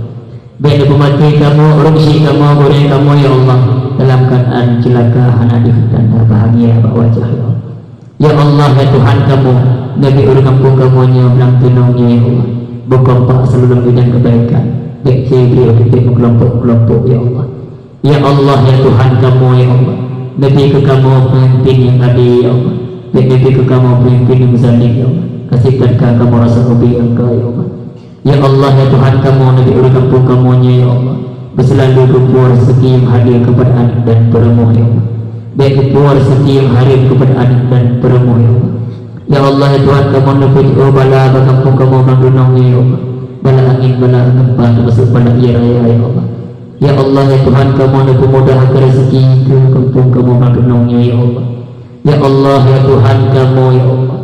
Bèk neupeumaté kamoe, ureueng syik kamoe, gurèe kamoe, ya Allah, dalam keuadaan ceulaka, hana deuh tanda bahagia bak wajah, ya Allah. Ya Allah, ya Tuhan kamoe, neubri ureueng gampông kamoe nyoe blang tunong nyoe, ya Allah, beukompak seulalu lam bidang keubaikan, bèk cit bri ureueng bèk meukeulumpok-keulumpok, ya Allah. Ya Allah, ya Tuhan kamoe, ya Allah, neubri keu kamoe peumimpén nyang adé, ya Allah. Bèk neubri keu kamoe peumimpén nyang zalém, ya Allah. Kasih teuka kamoe rasa ubé Engkau, ya Allah. Ya Allah, ya Tuhan kamoe, neubri ureueng gampông kamoe nyoe, ya Allah, beuseulalu geupuwoe reuseuki nyang halal keupada aneuk dan peurumoh, ya Allah. Bèk geupuwoe reuseuki nyang hareuem keupada aneuk dan peurumoh, ya Allah. Ya Allah, ya Tuhan kamoe, neupeujiôh bala bak gampông kamoe blang tunong nyoe, ya Allah. Bala angén, bala geumpa, teumasok bala ie raya, ya Allah. Ya Allah, ya Tuhan kamoe, neupeumudah keu reuseuki keu gampông kamoe blang tunong nyoe, ya Allah. Ya Allah, ya Tuhan kamoe, ya Allah.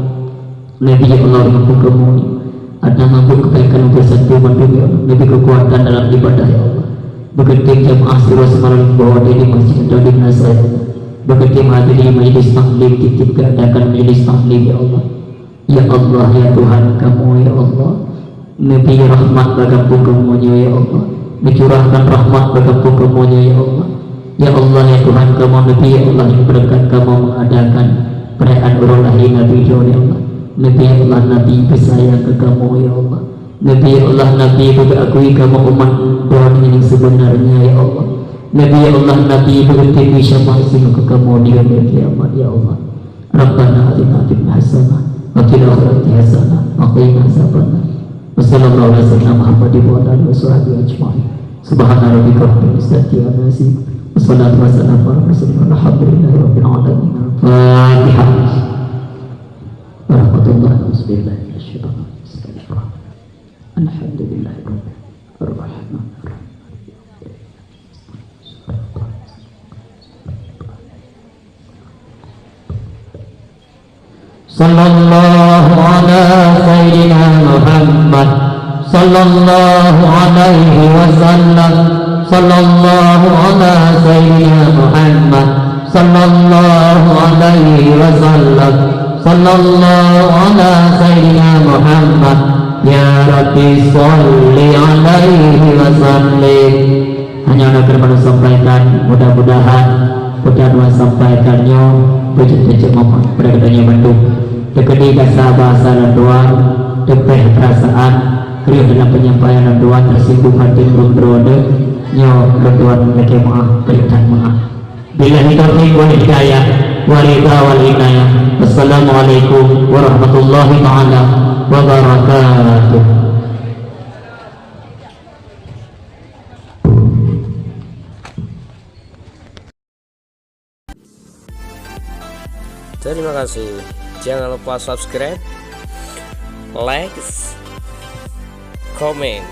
Neubri, ya Allah, ureueng gampông kamoe ata mabök keubanyakan beusatu mandum, ya Allah. Neubri keukuatan dalam ibadah, ya Allah. Beugeutém jamaah sidroe seumalam bahwa di Masjid Nabawi Nasa, ya Allah. Beugeutém hadiri majlis taklim, tiep-tiep geuadakan majlis taklim, ya Allah. Ya Allah, ya Tuhan kamoe, ya Allah. Neubri rahmat bak gampông kamoe nyoe, ya Allah. Neucurahkan rahmat bak gampông kamoe nyoe, ya Allah. Ya Allah, ya Tuhan kamoe, neubri, ya Allah, nyang beureukat kamoe meuadakan peurayaan uroe lahé Nabi droe, ya Allah. Neubri, ya Allah, Nabi peusayang keu kamoe, ya Allah. Neubri, ya Allah, Nabi peugeuakui kamoe umat droe nyang seubeunarnya, ya Allah. Neubri, ya Allah, Nabi beugeutém syafaat singoh keu kamoe di Yaumul Kiamat, ya Allah. Rabbana atina fid dunya hasanah wa fil akhirati hasanah wa qina adzabannar. Wa sallallahu ala sayyidina Muhammadin wa ala alihi wa sahbihi ajma'in. Subhana rabbika rabbil izzati amma yasifun. Wassalatu wassalamu ala mursalin walhamdulillahi rabbil alamin. Al-Fatihah. Warahmatullahi wabarakatuh. Bismillahirrahmanirrahim. Alhamdulillahirrahmanirrahim. Sallallahu ala sayyidina Muhammad. Sallallahu alaihi wasallam. Sallallahu ala sayyidina Muhammad. Sallallahu alaihi wasallam. Sallallahu ala sayyidina Muhammad. Ya Rabbi, shalli alaihi wasallim. Hanya nyoe keuneuk lôn sampaikan, mudah-mudahan peue nyang lôn sampaikan nyoe beujeuet-beujeuet manfaat keu geutanyoe mandum. Teukeudi gasa bahasa lôn tuan, teupeh peurasaan, kreueh dalam peunyampaian lôn tuan, teusinggung até ureueng droeneuh, nyoe lôn tuan lakée meu'ah, peurintah meu'ah. Billahi taufiq wal hidayah, wa ridha wal inayah. Wassalamualaikum warahmatullahi taala wabarakatuh. Terima kasih. Jangan lupa subscribe, like, comment.